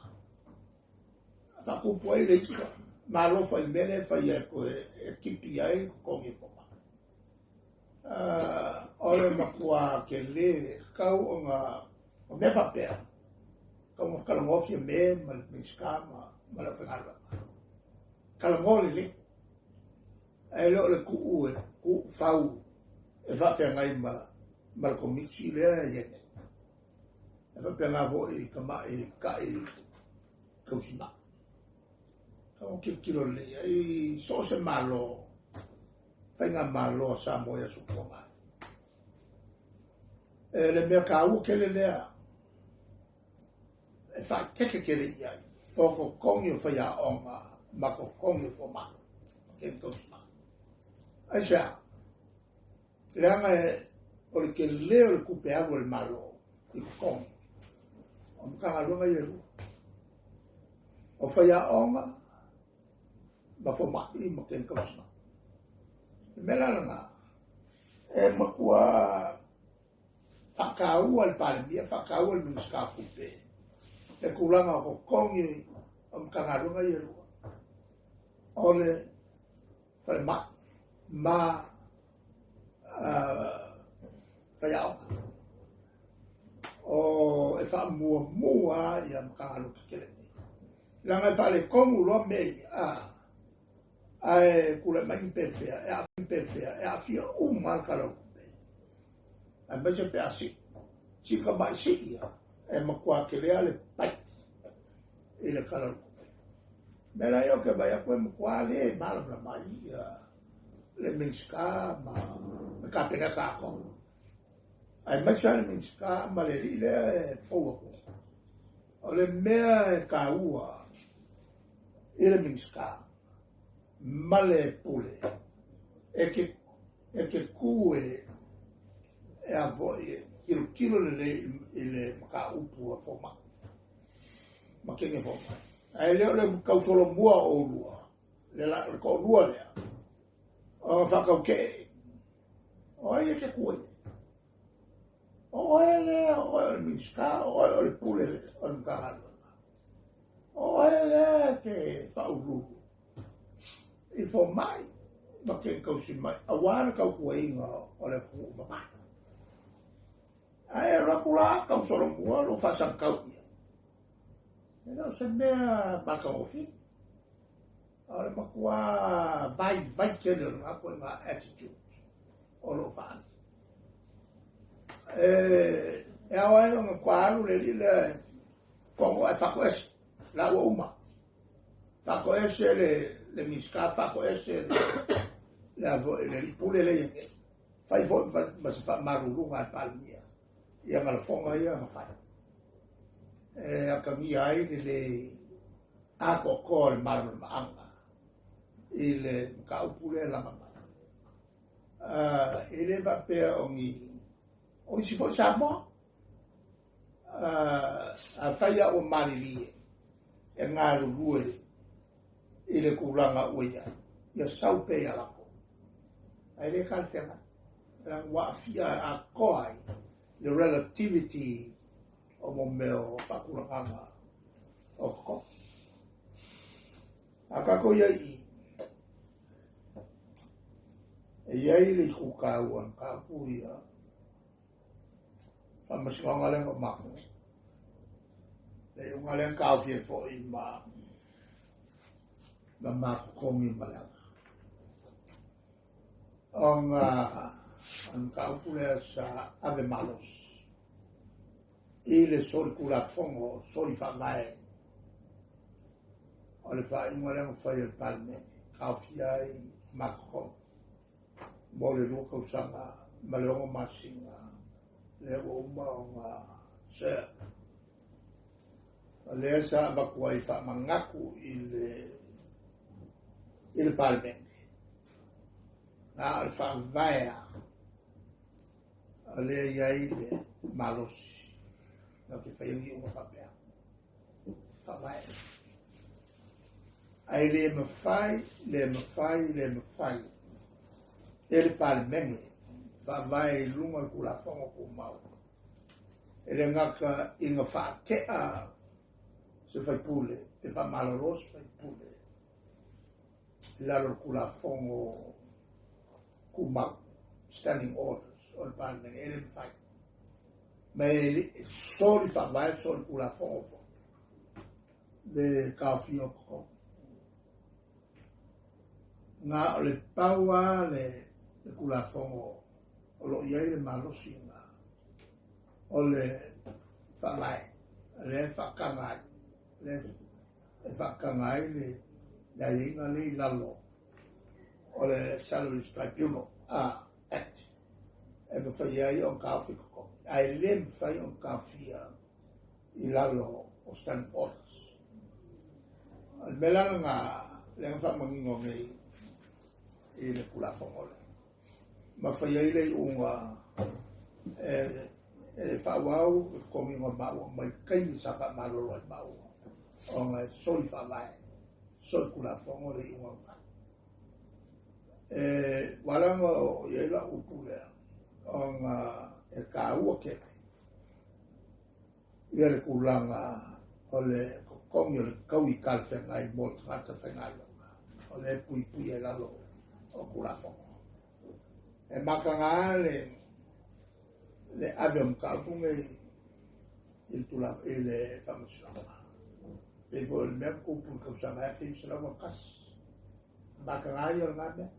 Faatupu ai le ika. Malo fai le mea lea e fai ai e tipi ai totogi e fomai. O le matua tele kau o ngā o mea faapea. Kau ngā whakalongoa fia me ma le Minisita ma le aufaigaluega. Talanoa lelei. Ae le o le tuu e tuu fau e faafeagai ma le komiti lea e i ai nei. E faapena foi i tamai ta'i tausima'i. Kau tilotilo lelei ai so o se malo, faigamalo a Samoa i aso tua mai. E le mea taua tele lea e faaitete tele i ai o totogi o faiaoga ma totogi o fomai ma tele tausima'i. Aisea? Leaga e o le telē o le tupe alu a le Malo i totogi o Matagaluega ia e lua, o faiaoga ma fomai ma teine tausiga. Le mea la lena, e matua faataua le Palemia, faataua le Minisita o Tupe, le tulaga o totogi o Matagaluega ia e lua, o le falemai ma faiaoga. O e faamuamua ia Matagaluega tetele nei. Leaga e faaletonu loa mea ia, ae tulai mai ni pefea, e aafia pefea, e aafia uma le Tala o le Tupe. Aemaise pe a sii, sii tamai sii ia, e matua tele le bite i le Tala o le Tupe. Mea la ia ou te vaai atu e matua le malamalama ai ia le Minisita ma le Kapeneta atoa. Aemaise le Minisita ma le alii lea e fou atu. O le mea e taua i le Minisita ma le pule e te tu e a foi e tilotilo lelei i le mataupu a fomai ma teine fomai. Ae le o le tausolomua o oulua, le toalua lea, o faatautee, o ai e te tu ai? O oe lea, o oe o le Minisita, o oe o le pule o le Matagaluega. O oe lea e te faauluulu i fomai ma teine tausi mai, aua le tautuaina o le atunuu mamalu. Ae alu atu la tausolomua lou faasagatau ia. E le o se mea matagofie. O le matua vaivai tele o lena ituaiga attitude o lo o faaali. E ao ai ona toa alu le alii lea e fono ae faatoese la ua uma. Faatoese le Minisita, faatoese le alii pule lea e nei. Fai foi ma se faamaluluga a le Palemia ia galafoga ia na fai. E atagia ai le le atoatoa o le malamalamaaga i le mataupu lea laga mai. E le faapea o ni o isi foi Samoa. A fai a ua malilie e galulue i le tulaga ua i ai, ia sau pea ia latou. Ae le talafeagai. Ua aafia atoa ai le relativity o mo mea o faatulagaga o totogi. A tātou ia i e i ai le itu taua na tāpu ia faamasinoga lea na o matou nei. Le iuga lea na taofi ai foi ma matotogi ma le aga. Ona o le mataupu lea sa ave malosi i le solitulafono soli faavae o le faaiuga lea na fai e le Palemene, taofia ai matotogi mo le 2 tausaga ma le 6 masina lea ua uma ona serve. O lea sa avatu ai faamanatu i le Palemene. Na o le faavaea o lea i ai le malosi na te fai ni iuga faapea. Faavae. Ae le mafai, le mafai, le mafai e le Palemene faavae i luga o le Tulafono Tumau. E le gata ina faatea se faipule, pe faamalolo se faipule i lalo o le Tulafono Tumau, Standing Orders o le Palemene, e le mafai. Ma e soli faavae, soli Tulafono foi le taofia o totogi. Na o le pau lava le Tulafono o lo o i ai le malosi na o le faavae, lea e faataga ai, lea e faataga ai le aiaiga lea i lalo o le Salaries Tribunal Act e mafai ai ona taofi totogi, ae le mafai ona taofia i lalo o Standing Orders. O le mea la lena lea na faamanino nei i le Tulafono lea. Ma fai ai le iuga e faaauau le totogiina o maua mai taimi sa faamalolo ai maua ona e soli faavae, soli tulafono le iuga na fai. E ua ala ona oo i ai lau upu lea ona e taua tele ia le tulaga o le totogi o le taui talafeagai mo tagata faigaluega o lea e puipui ai lalo o Tulafono. E mataga le le ave o mataupu nei i le tulaga i le faamasinoga. Pei foi o le mea na tupu i le tausaga 1981. Mataga ia o lena mea.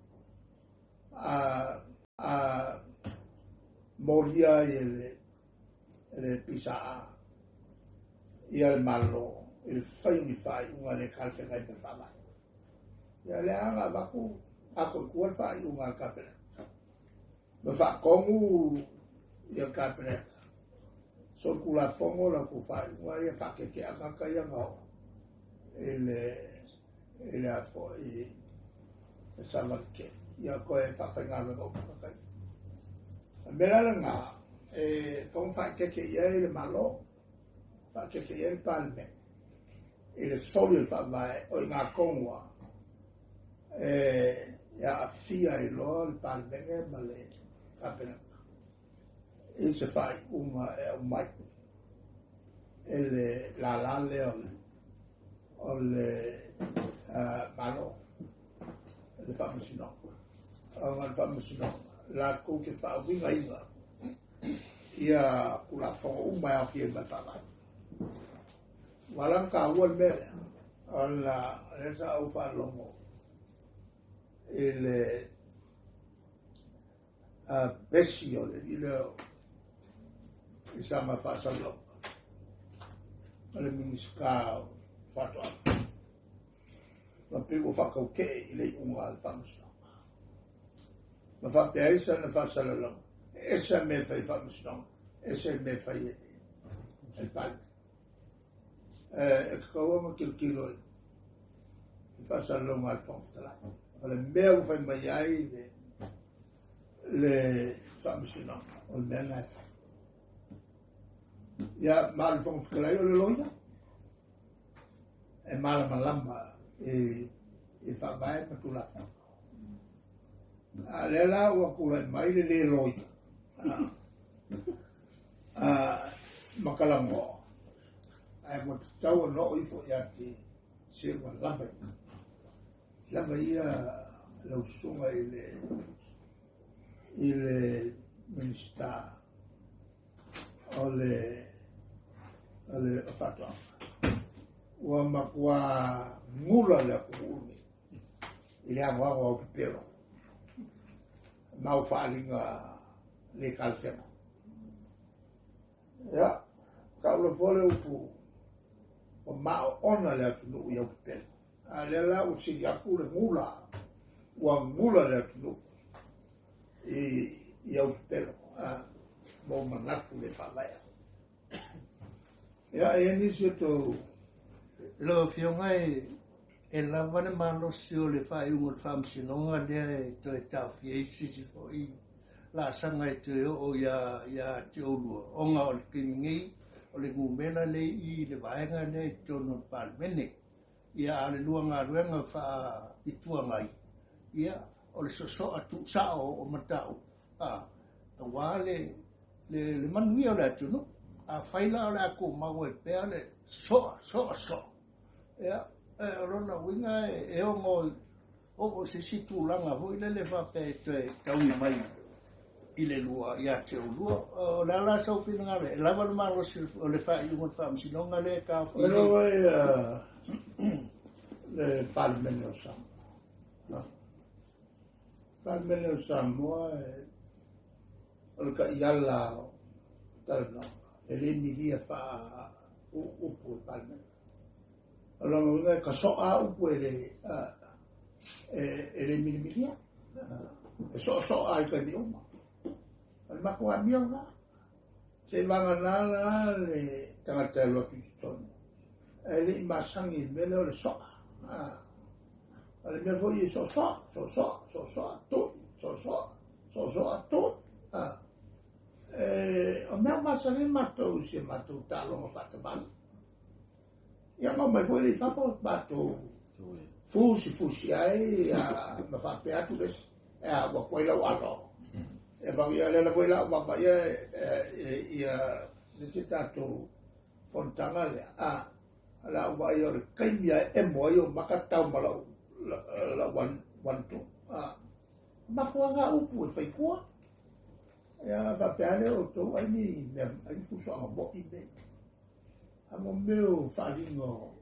A molia ai e le PSA ia le Malo i le fai o ni faaiuga le talafeagai ma le faavae. Ia lea na avatu ato i tua le faaiuga a le Kapeneta. Ma faatonu ia le Kapeneta. Solitulafono la outou faaiuga ia faatetea tagata ia na oo i le a foi e savali tele ia toe faafaigaluega uma tagata ia. O le mea la lena e tatau ona faaeteete i ai le Malo, faaeteete i ai le Palemene i le soli o le faavae o i ina tonu lava e aafia ai loa le Palemene ma le Kapeneta i se faaiuga e aumai e le lala lea o le Malo, le Faamasinoga. Ona o le Faamasinoga latou te faauigaina ia Tulafono uma e aofia ai ma le Faavae. Ua ala ona taua le mea lea, ona lea sa ou faalogo i le pesi o le alii lea i sana faasalalauga o le Minisita o Faatoaga, ma pei ua faatautee i le iuga a le Faamasinoga. Ma faapea ai sana faasalalauga, e ese a mea e fai e Faamasinoga, ese le mea e fai e le Palemene. E tatau ona tilotilo i faasalalauga a le Fofoga Fetalai. O le mea ua fai mai ai le Faamasinoga, o le mea lena e fai. Ia, ma o le Fofoga Fetalai o le loia e malamalama i faavae ma Tulafono. A lea la ua tulai mai le lē loia ma talanoa, ae ua tatau ona oo ifo ia te se ua lava ia. Lava ia lau susuga i le Minisita o le Faatoaga. Ua matua gula le atunuu lenei i le anoano au pepelo ma au faaaliga le talafeagai. Ia, taula foi le upu ua maoona le atunuu i au pepelo. A lea la ua sili atu le gula, ua gula le atunuu i au pepelo mo manatu le faavaea. Ia, e i ai nisi o tou. Lau Afioga e lava le malosi o le faaiuga o le Faamasinoga lea e toe taofia ai se isi foi laasaga e toe oo ia te oulua, ona o le taimi nei o le numera lea i le vaega lea i totonu o le Palemene. Ia, a o le lua galuega faa-Itu Agai, ia, o le sosoa tuusao o mataupu, aua le manuia o le atunuu. Afai la o le a tumau ai pea le soa, soa, soa, ia, o lona uiga e ono oo i se isi tulaga foi lele faapea e toe taui mai i le lua ia te oulua. O le a la sau finagalo, e lava le malosi o le faaiuga o le Faamasinoga lea e taofia nei? O le Palemene o Samoa. Palemene o Samoa o le taiala o talanoaga, e le milia faa upu e Palemene. O lona uiga e tasoa upu e le milimilia. E soasoa i taimi uma. O le matou amio lena. Se i vagana la le tagata e alu atu i totonu. Ae le i masani i le mea lea o le soa. O le mea foi e soasoa, soasoa, soasoa, tui, soasoa. Soosoo atoa. E, o mea masani matou i si a matou taaloga faatamala. Ia ma omai foi le i fafo matou fusifusi ai ma faapea atu le isi, e a ua koe lau alo. E fau ia lea foi la vaavaia ia le isi tatou fonotaga lea. A la u vaai o le taimi a emo ai o maka tau ma lau lau one two. A mafuaaga upu e faitua. Ia faapea lea outou ai ni mea ai ni fusuaga mo'i me. A mo mea o faaaliga o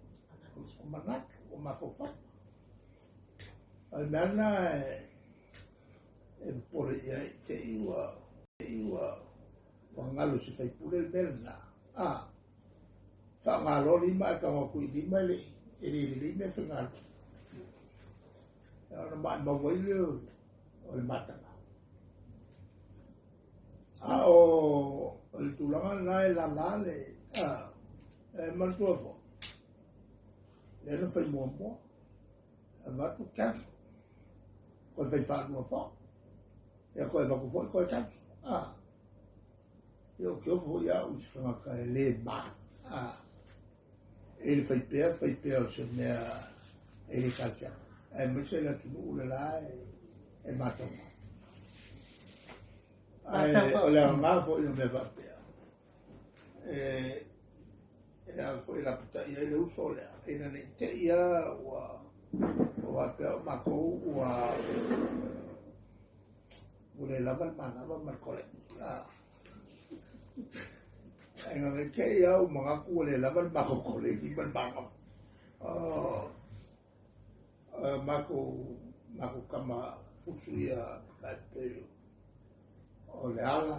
manatu, o mafaufau. O le mea lena e popole i ai te i ua te i ua ua galo i se faipule le mea lena. A faaaoga loa lima ae tago atu i lima e le lelei mea faigaluega. Ona maumau ai lea o le mataga. A o le tulaga lena e lava le e manatua foi. Lea na fai muamua, avatu cancel. Koe fai faalua foi. Ia koe avatu foi koe cancel. Ia o ke ofo foi au i se tagata e le ma. E le fai pea, fai pea o se mea e le talafeagai. Aemaise le atunuu le la e matau mai. Ae o le aoga foi o mea faapea, e a foi lapatai ai le uso lea, ina ne i te i lava ua faapea o matou ua le lava le manava ma le kolegi. Ae na te i au manatu ua le lava le matou kolegi ma le manava. Matou tama fusu ia tai pei o le ala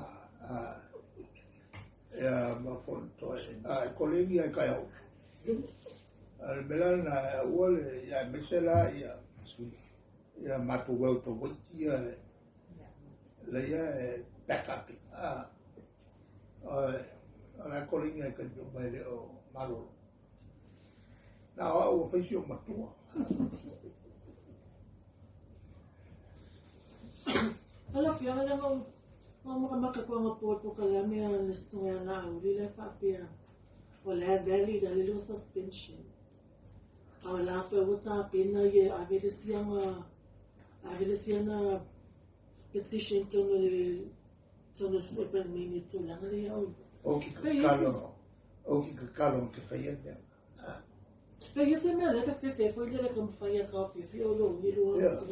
ia ma Fonotoe. E kolegi ai kai au. A le mea la lena e aua le, ia aemaise la ia ia matou welterweight ia leia e back up. O la kolegi ai kai mai le o malolo. Na o au ua fai si ou matua. Lau Afioga, leaga o makamaka koa nga po polokalame a le susuga ia Laauli le faapea o la e valid a le lua suspension. A o la foi ua tapena ia ave le siaga ave le siaga petition tonu le tonu le Palemene tulaga le ia o. O ki kakalo, o ki kakalo ke whaia mea. Pe ia se mea le fefe foi le ka mawhai a ka whiwhi o lo ni lua.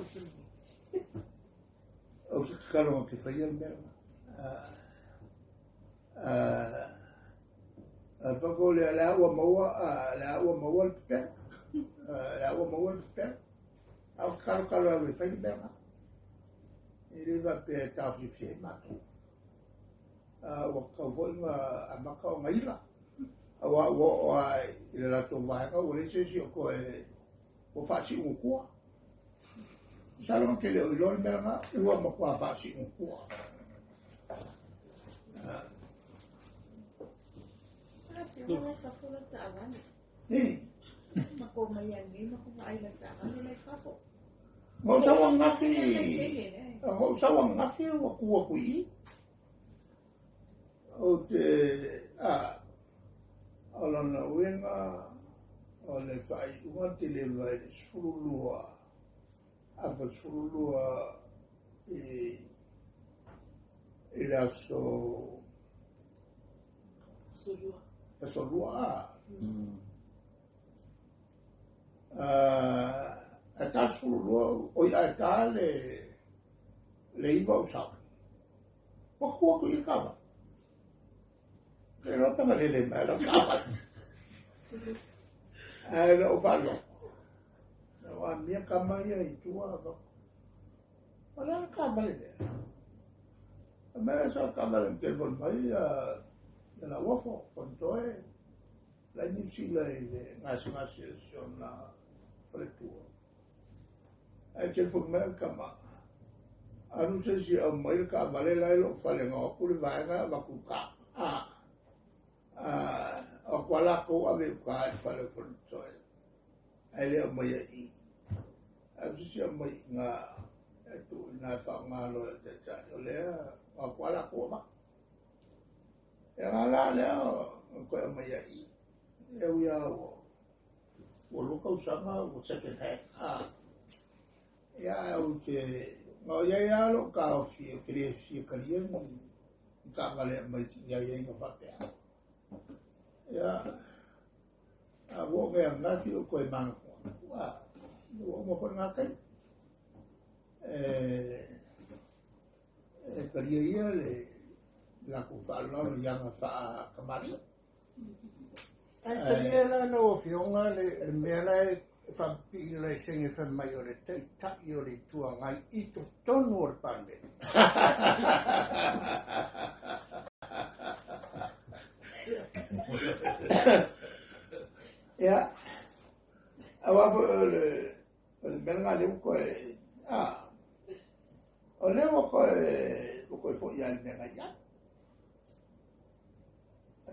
O ki kakalo ke whaia mea. A whako le le ua maua, le ua maua le pepera. Le ua maua le pepera. A o kalo kalo alu e whai le mea. E le va pe tawhiwhi ai mātou. Ua kau foi ngā amaka o ngaila. A ua ua o a i le latou vaega ua leai se isi o koe ua faasiugukua. Masalo na te le o iloa le mea lena, ua matua faasiugukua. Na ou sau ananafi, na ou sau ananafi ua tu atu i i. Ou te, a, o lona uiga o le faaiuga televa i le 12, afa 12 i le aso aso lua a. Ae ta 12, oi ae ta le 9 o sau. Ua tu atu i le kava. Ke loa panga lele mai la kava. Ae na ou faalogo. Na ou amia kama ia i tua. O le a le kava le lea. A mea sa kava le telefoni mai ia la uafo, Fonotoe. La i Niu Sila i le gasegase o si ona faletua. Ae telefoni mai le kama. Alu se isi au mai le kaavale la i lou fale na o atu le vaega avatu uka. O atu a latou ave i uka i le fale o Fonotoe. Ae le aumaia i i. Alu se isi aumai i ina. e tuuina e faaaoga loa e le Taitai, o lea ua atu lava latou avatu. Ia na la lea na toe aumai ai i i. E ui lava ua 2 tausaga ua second hand. Ia ae ou te, na o i ai lava lou taofi ou te le fia talia ni taavale e aumai i aiaiga faapea. Ia, a ua oo nei ananafi ua toe manatu atu, a, ua uma foi lena taimi. E talia ia le latou faaaloalo i aga faatamalii. Ae talia la lau Afioga le mea la e faapipii i le laisene fai mai o le Taitai o le Itu Agai i totonu o le Palemene. Ia, aua foi o le mea lena lea ua toe, a, o lea ua toe foi lava i le mea na i ai.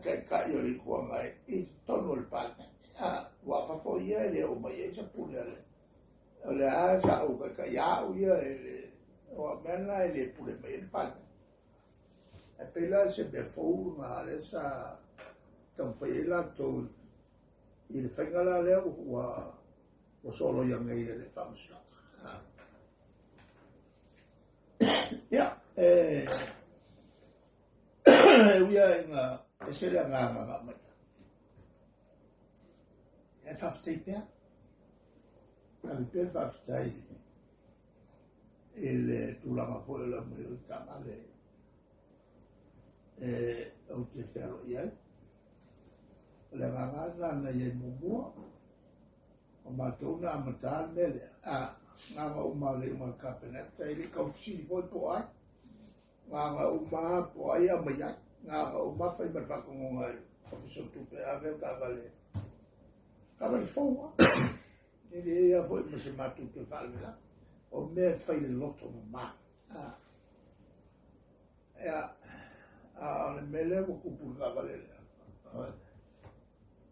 Taitai o le Itu Agai i totonu o le Palemene. A, ua fafo ia e le oo mai ai sa pule a le, o le a sa ou taitai au ia e le, o mea lena e le pule mai ai le Palemene. E pei la se mea fou lena lea sa taumafai ai latou i le faiga la lea ua soloia nei e le Faamasinoga. Ia, e ui lava ina ese le agaga na aumai. E faafetai pea. Ave pea le faafetai i le tulaga foi o le aumai o le taavale e ou te fealoai ai. O le agaga lena na i ai muamua, o matou na amata le mea lea. A, na ona uma o le iuga a le Kapeneta, e le i taufesili foi po o ai. Na ona uma po o ai e aumai ai. Na ona uma fai ma le faatonuga e le Ofisa o Tupe, ave le taavale, taavale fou lava. E leai lava foi ma se matou toe faalavelave. O mea e fai i le loto mama. Ia, a o le mea lea ua tupu i le taavale lea,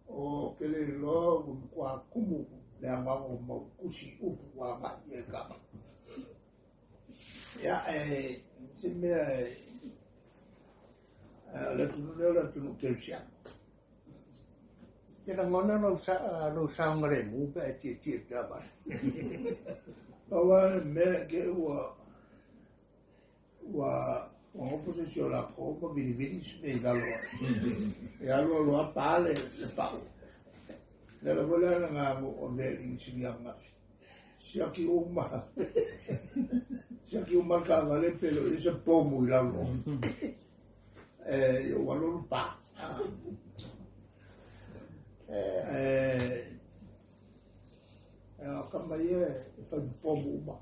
o ke le iloa ua matua tumu le anoano o mau tusi upu ua agai i ai le taavale. Ia, e se mea e, o le atunuu lea o le atunuu kerisiano. Ke lagona lou saogalemu pe a e tietie i le taavale. Pau lava le mea ke ua ua nofo se isi o latou ma vilivili se mea i lalo e alu alu lava pa le pau. Le ala foi lea na ou avea i le inisinia ananafi. Siaki uma. Siaki uma le taavale pe le o i ai se pomu i lalo. E ua alu alu pa. E o kama ia e fai ma pomu uma.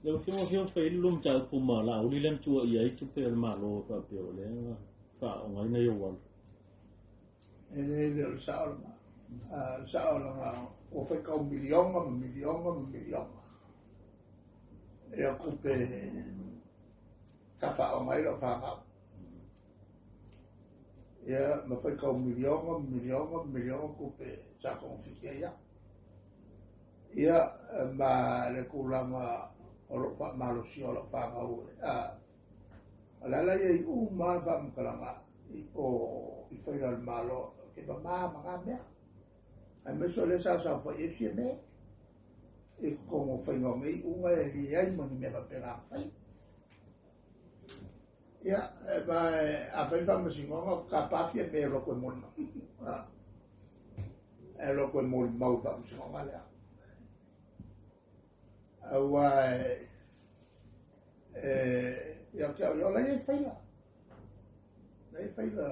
Lau Afioga fia fai le lua mataupu ma Laauli lea na tuuaia ai tupe a le Malo faapea o lea na faaaogaina i ou alu. E le le o le sao lena. Le sao lena ua fai tau miliona ma miliona ma miliona. Ia tupe sa faaaoga ai lau fanau. Ia ma fai tau miliona ma miliona ma miliona tupe sa togafiti ai au. Ia ma le tulaga o lou faamalosia o lau fanau e, o le ala ia i uma faamatalaga i o i faila o le Malo ke mama ma ngā mea. Aemaise o lea sa saofai ai Fiame i totonu o faiga o nei iuga e leai ma ni mea faapena na fai. Ia, ma a fai faamasinoga, tapa Fiame e alu atu e molimau. E alu atu e molimau i faamasinoga lea. Aua e ia te au ia, o la e i ai faila. La e i ai faila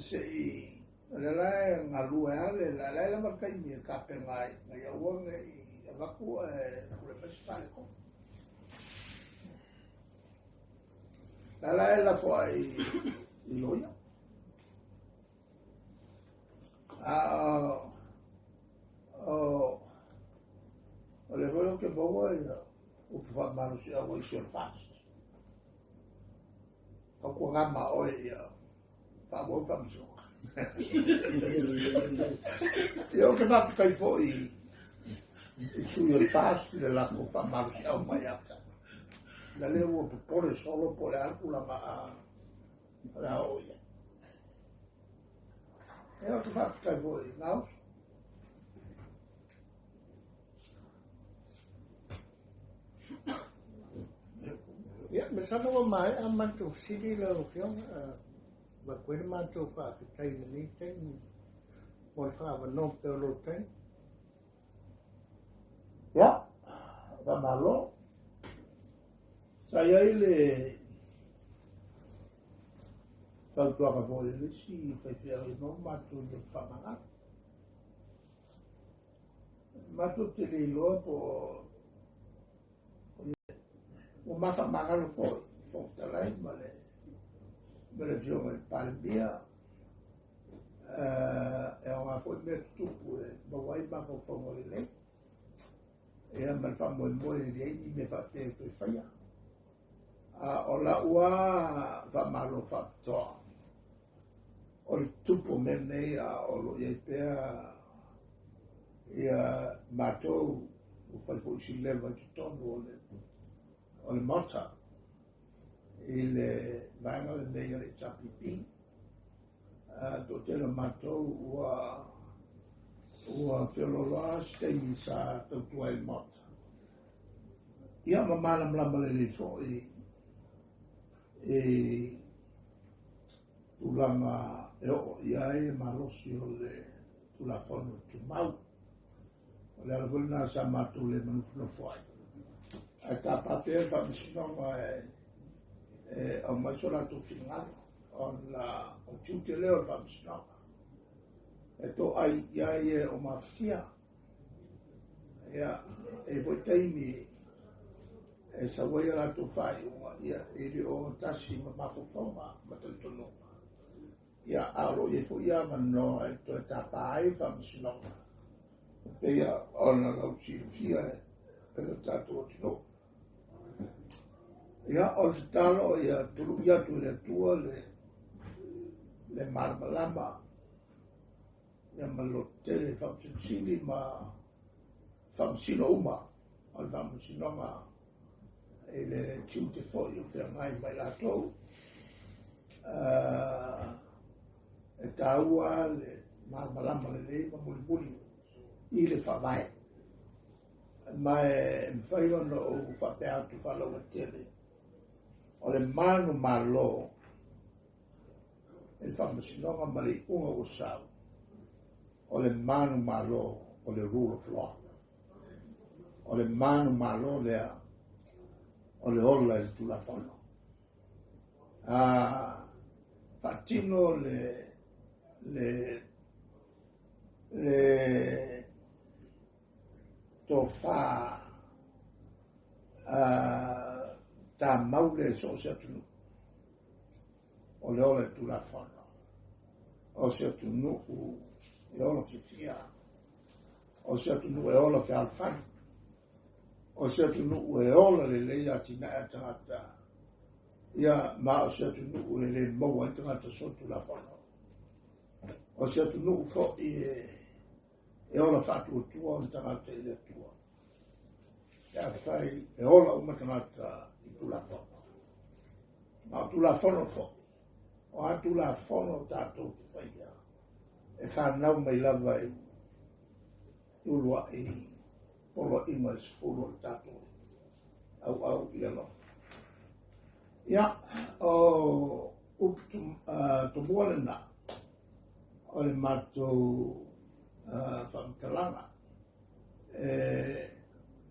se i, o lea la e galue lava le, la e lava le taimi e tapena ai, ina ia aua ne i avatu ae tulai mai se faaletonu. La la e lafo ai i loia. A o o le foi o ke maua ia upu faamalosi au isi o le FAST. Tautuana ma oe ia faaauau faamasinoga. Ia, ou te faafetai foi i sui o le FAST i le latou faamalosiau mai ia te au. Ia lea ua popole solo po o le a le tulaga a o le a oo i ai. Ia, ou te faafetai foi i Gaoso. Ia, masalo ua maea matou fesili lau Afioga. Avatu ai le matou faafetai i lenei taimi mo le faaavanoa pea o lou taimi. Ia, faamalo. Sa i ai le fautuaga foi a le isi faifeau e maua matou i le faamagalo. Matou te le iloa po o ua ma faamagalo foi Fofoga Fetalai ma le Afioga i le Palemia. E aoga foi mea tutupu e maua ai mafaufauga lelei. Ia ma le faamoemoe e leai ni mea faapea e toe faia. A o lau lava faamalo faapitoa, o le tupu o mea nei a o lo o i ai pea ia matou ua fai foi si leva i totonu o le Maota i le vaega lenei o le HRPP. Toatele o matou ua feolooloa se taimi sa tautua ai i le Maota. Ia ma malamalama lelei foi i tulaga e oo i ai le malosi o le Tulafono Tumau. O le ala foi lena sa matou le manofonofo ai. Ae tapa pea le Faamasinoga e aumai so latou finagalo ona o tiute lea o le Faamasinoga e toai i ai e o mafatia. Ia, e foi taimi e sau ai a latou faaiuga, ia, e le o tasi ma mafaufauga ma talitonuga. Ia, a o lo o i ai foi avanoa e toe tapa ai le Faamasinoga, e pei ona lausilafia e le tatou atunuu. Ia, o le tatalo ia tului atu e le Atua le malamalama ia ma le lototele i Faamasino ma Faamasino uma o le Faamasinoga i le tiute foi o feagai mai latou. E taua le malamalama lelei ma mulimuli i le faavae. Ma e mafai ona ou faapea atu faalauaitele, o le manumalo i le Faamasinoga ma le iuga ua sau, o le manumalo o le rule of law. O le manumalo lea o le ola i le Tulafono. Faatino le tofa tamau le so o se atunuu o le ola i le Tulafono, o se atunuu e ola fiafia, o se atunuu e ola fealofani, o se atunuu e ola lelei atinae a tagata, ia ma o se atunuu e le maua ai tagata so Tulafono. O se atunuu foi e ola faatuatua ona tagata i le Atua. Pe afai e ola uma tagata i Tulafono. Ma o Tulafono foi, o a Tulafono tatou te faia, e whanau mai lava i uluai poloaiga i 10 o le tatou auau i le alofa. Ia, o upu tomua lena o le matou faamatalaga. E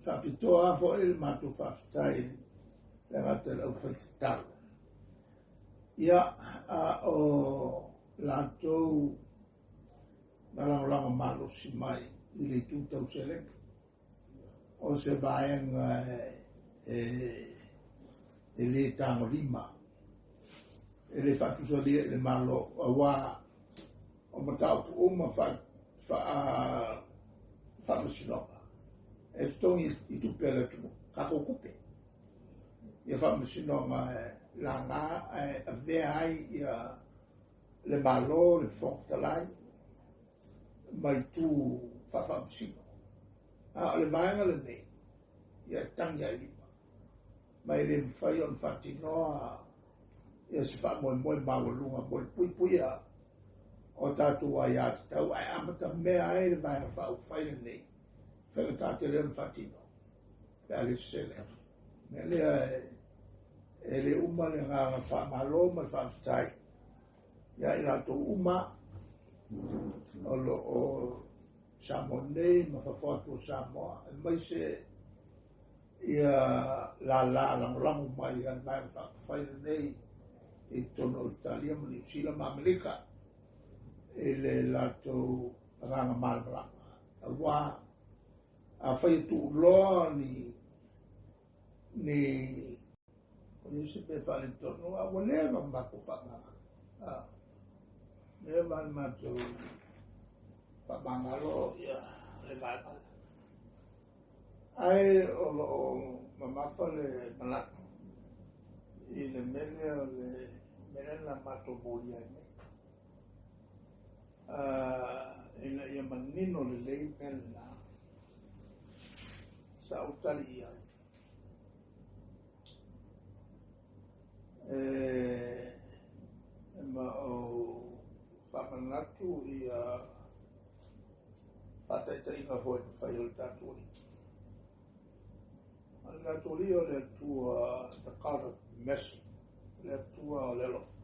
faapitoa foi le matou faafetai le gata i le aufaitatalo. Ia, a o latou na lagolago malosi mai i le itu tau seleni. O se vaega e le tagolima, e le faatusalia i le Malo, auā o mataupu uma faamasinoga e totogi i tupe a le atunuu, tatou tupe. Ia faamasinoga e laga ae avea ai ia le Malo, le Fofoga Fetalai ma itu faafaamasino. A o le vaega lenei, ia e tagi lava i lima, ma e le mafai ona faatinoa ia se faamoemoe maualuga mo le puipuia o tatou aiatatau, ae amatamea ai le Vaega Faaupufai lenei, faigata tele ona faatino pe a le sese lea. Mea lea e le uma le agaga faamalo ma le faafetai ia i latou uma o lo o Samoa nei ma fafo atu o Samoa, aemaise ia lala lagolago mai a le Vaega Faaupufai lenei i totonu o Ausetalia ma Niu Sila ma Amerika i le latou agaga malamalama. Aua afai e tuuloa ni o isi pe faaletonu, a ua leva matou faamagalo. Leva na matou faamagalo ia le vaega. Ae o lo o mamafa le manatu i le mea lea o le mea lea na matou molia ai nei. Ina ia manino lelei mea lena, sa ou tali i ai. E ma ou faamanatu ia faataitaiga foi na fai o le tatou Alii. O le tatou Alii o le Atua, the God of mercy, le Atua o le alofa.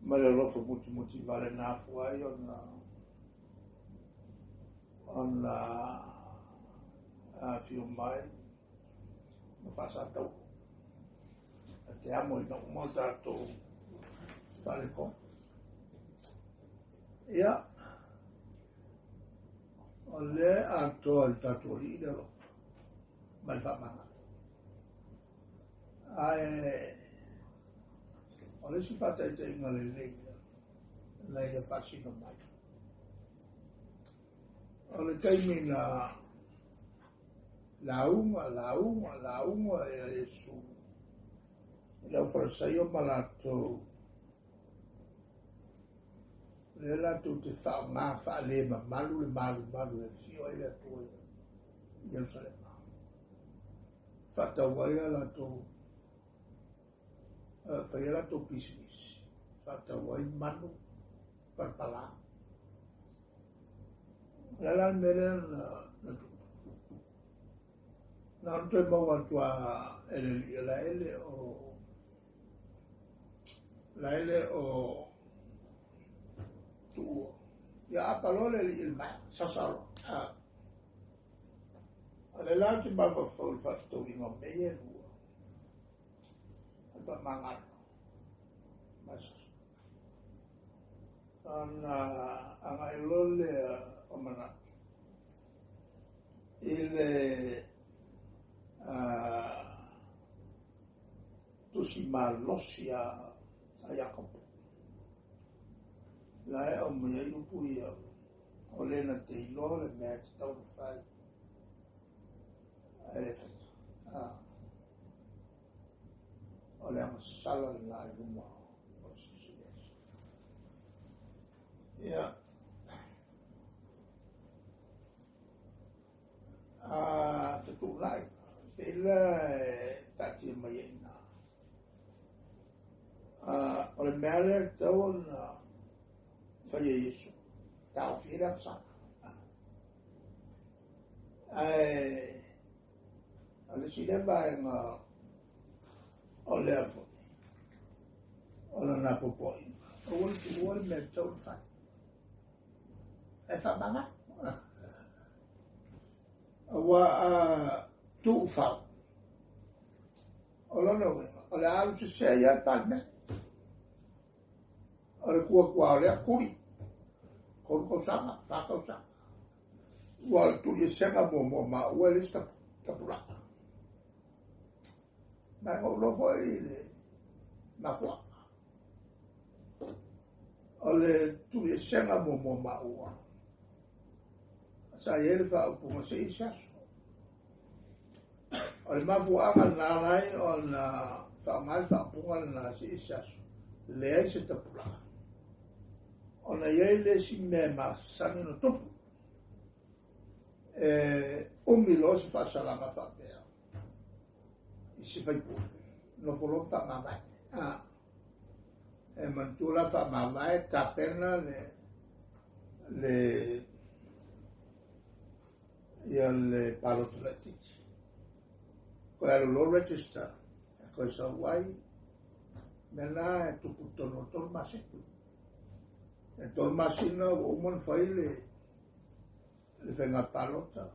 Ma le alofa mutimuti vale na afua ai ona afio mai ma faasatau a te amo ina uma tatou faaletonu. Ia, o le atoa i le tatou Alii le alofa ma le faamagalo. Ae o le isi faataitaiga lelei na ia faasino mai. O le taimi na lauga, lauga, lauga ia Iesu i le aufalesaio ma latou, lea latou te faaaoga faalemamalu le malumalu e afio ai le Atua i Ierusalema. Faatau ai a latou, fai a latou pisinisi, faatau ai manu palapala. O le a la le mea lea na tupu? Na ona toe maua atu a e le alii o laele o tuua. Ia apa loa le alii i le maea, sasa loa. O le la te mafaufau i le faafetauiga o mea ia e lua. O le faamagalo ma le sasa. Ona agai loa lea o manatu i le tusi malosi a Iakopo. La e aumai ai upu ia, o le na te iloa le mea e tatau ona fai, ae le faia. O le agasala lena i luma o le Silisili Ese. Ia, a fetuunai, pe ila e taatia mai ai ina. O le mea lea e tatau ona fai e Iesu, taofia le agasala. Ae o le isi lea vaega o lea foi, o lana popoiga, aua le tuua le mea e tatau ona fai. E faamagalo. Aua a tuufau, o lona uiga, o le alu sese ia le Palemene. O le kuakua o lea kuli, 3 tausaga, 4 tausaga. Ua o le tuliesega muamua ma ua e le isi tapulaa. Ma e ngouloa foi le mafuaaga. O le tuliesega muamua ma ua. Sa i ai le faaupuga se i se aso. O le mafuaaga na ala ai ona faaaoga le faaupuga lena se i se aso. Leai se tapulaga. Ona i ai le isi mea e masani ona tupu. E umi loa se faasalaga faapea i se faipule, nofo loa ma faamavae. A, e manatua la faamavae, tapena le, le, ia le palota laitiiti. Koe alu loa register, e koe sau ai, mea na e tupu tonu o 3 masina. E 3 masina ua uma ona fai le, le faiga palota.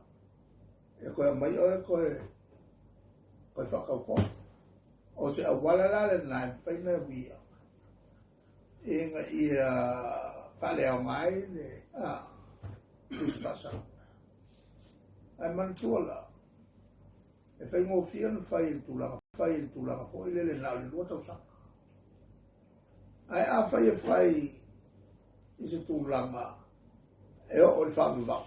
E koe aumai oe koe, koe whakaukō. O se auala la lena e mafai ona uia ina ia faaleaoga ai le a tusi faasalaga. Ae manatua la, e faigofie ona fai i le tulaga, fai i le tulaga foi lele na o le 2 tausaga. Ae afai e fai i se tulaga e oo i le faavavau,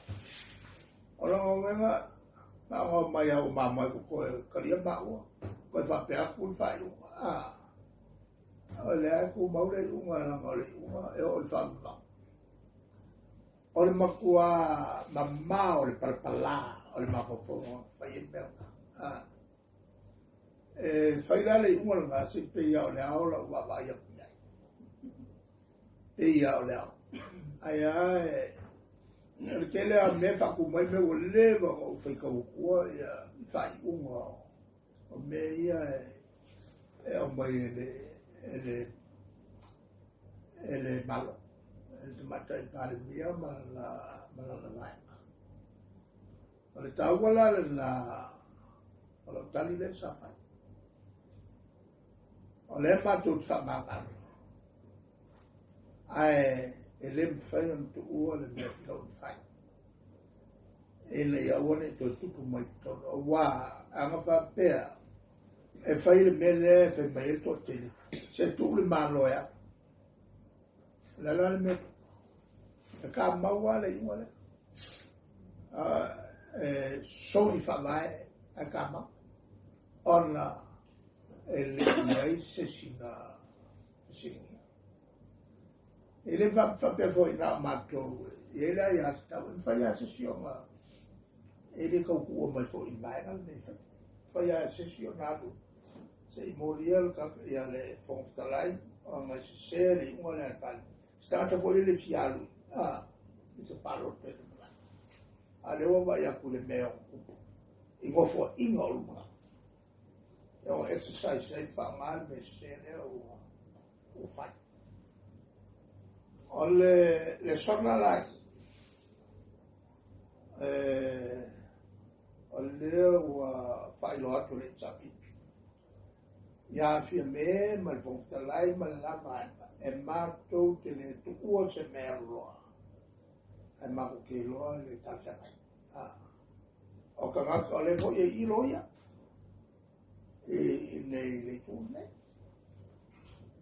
o lona uiga, na ona omai lava ua mamoe ua toe talia maua, toe faapea atu le faaiuga. A, o lea e tumau le iuga, leaga o le iuga e oo i le faavavau. O le matua mamao o le palapala o le mafaufauga ona fai ai mea na. A, e fai la le iuga lena, se pei lava o le ao lau vaavaai atu i ai. Pei lava o le ao. Ae a e, o le tele lava o mea e faatumai mea ua leva ona ou faitau atua ia faaiuga o mea ia e aumai e le, e le, e le Malo, e le Tamaitai Palemia ma lana vaega. O le taua la lena o lau tali lea sa fai. O lea matou te faamagalo, ae e le mafai ona tuua le mea e tatau ona fai, ina ia aua ne i toe tupu mai totonu, auā ana faapea e fai le mea lea e fai mai ai le toatele, se tuu le Malo e alu. O le a la le mea e kamau lava le iuga lea. E soli faavae ae kamau, ona e le i ai se isi na fesiligia. E le faapea foi na o matou e i ai le aiatatau, e mafai lava se isi ona e le tau tuua mai foi i le vaega lenei. Fai lava se isi ona alu se i molia ia le Fofoga Fetalai ona e sese le iuga lea a le Palemene. Se tagata foi lele fia alu i se palota i le lumanai. A lea ua vaai atu i le mea o tupu i nofoaiga o lumanai. E ona exercise ai faaaoga le mea sese lea ua fai. O le lesona la o lea ua faailoa atu le HRPP. Ia Fiame ma le Fofoga Fetalai ma le la vaega, e matou te le tuua se mea aluloa, ae matou te iloa le talafeagai. O tagata, o lea foi e ilo ia, i nei le itu nei.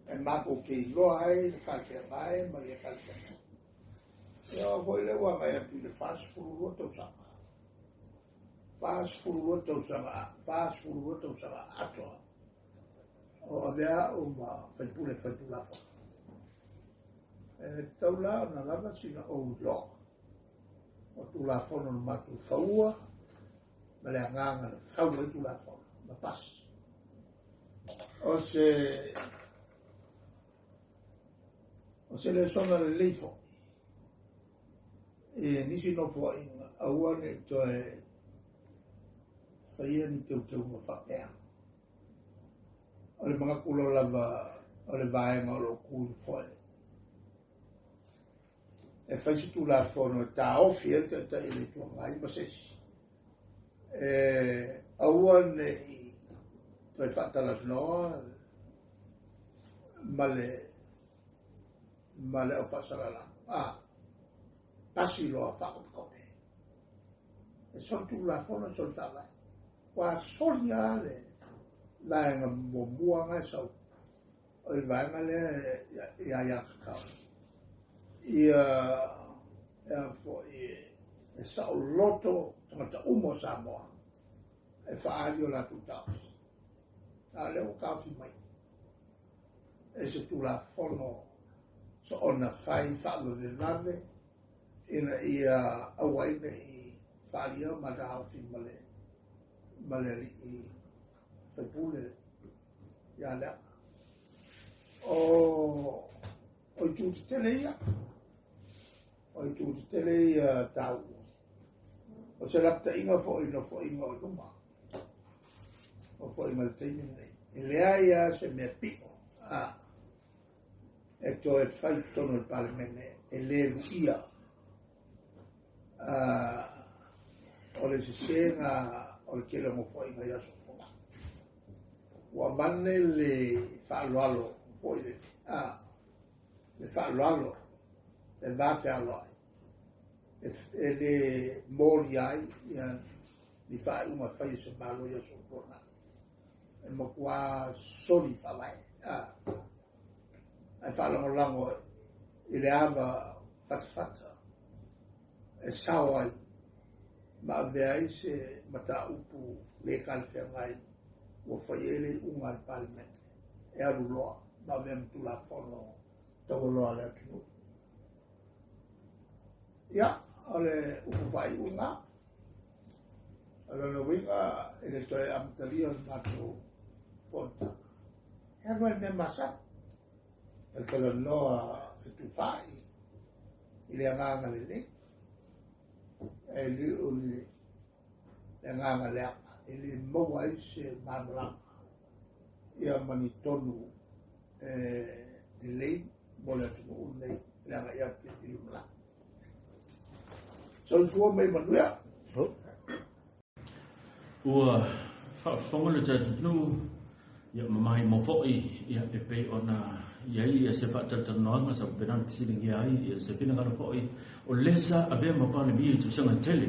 E matou te iloa ai le talafeagai ma le talafeagai. Ia o foi lea ua agai atu i le 42 tausaga. 42 tausaga, 42 tausaga atoa. O avea au ma faipule faitulafono. E tatau la ona lava sina ou iloa o tulafono na matou faua ma le agaga na fau ai tulafono ma pasi. O se o se lesona lelei foi e nisi nofoaiga aua ne i toe faia ni teuteuga faapea. O le manatu loa lava o le vaega o lo o tu i le foe e fai se tulafono e taofi ai le taitai o le Itu Agai ma se isi e aua ne i toe faatalanoa ma le ma le aufaasalalau. A, pasi loa faakopikope. E soli tulafono, e soli faavae. Ua soli lava le vaega muamua na e sau. O le vaega lea ia ia tatau. Ia, e foi, e saoloto tagata uma o Samoa e faaali o latou taofi. A lea ua taofi mai. e se Tulafono soona fai faavavevave ina ia aua ai ne i faaalia ma taofi ma le ma le alii faipule ia Leaga. O o itu tetele ia, o itu tetele ia taua. O se lapataiga foi i nofoaiga o luma, nofoaiga i le taimi lenei. E leai lava se mea pio a e toe fai i totonu o le Palemene e le luia o le sesega o le tele o nofoaiga i aso ua. Ua avane le faaaloalo foi le a le faaaloalo le va fealoai e le molia ai ia ni faaiuga fai e se Malo i aso ua e matua soli faavae a ae faalagolago i le ava fatafata e sao ai ma avea ai se mataupu le talafeagai ua fai ai le iuga a le Palemene e alu loa ma avea ma Tulafono taualoa a le atunuu. Ia, o le upu faaiuga, o lona uiga i le toe amatalia o le matou fonotaga, e alu ai le mea masani, e talanoa fetufaai i le agaga lelei, e le o le agaga leaga, e le maua ai se malamalama ia ma ni tonu e lelei mo le atunuu lenei i le agai atu i lumanai. Soifua ma ia manuia. Ua faafofoga le tatou atunuu ia ma maimoa foi ia e pei ona i ai ia se faatalatalanoaga sa faapena ona fesiligia ai ia se finagalo foi o lea sa avea ma Palemia i tausaga tele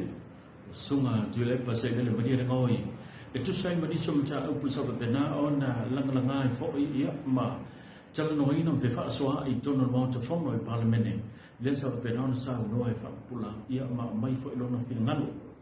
o Susuga Tuilaepa Sailele Malielegaoi e tusa ai ma nisi o mataupu sa faapena ona lagalaga ai foi ia ma talanoaina ma fefaasoaai i totonu o le Maota Fono i Palemene lea sa faapena ona saunoa e faapupula ia ma aumai foi lona finagalo.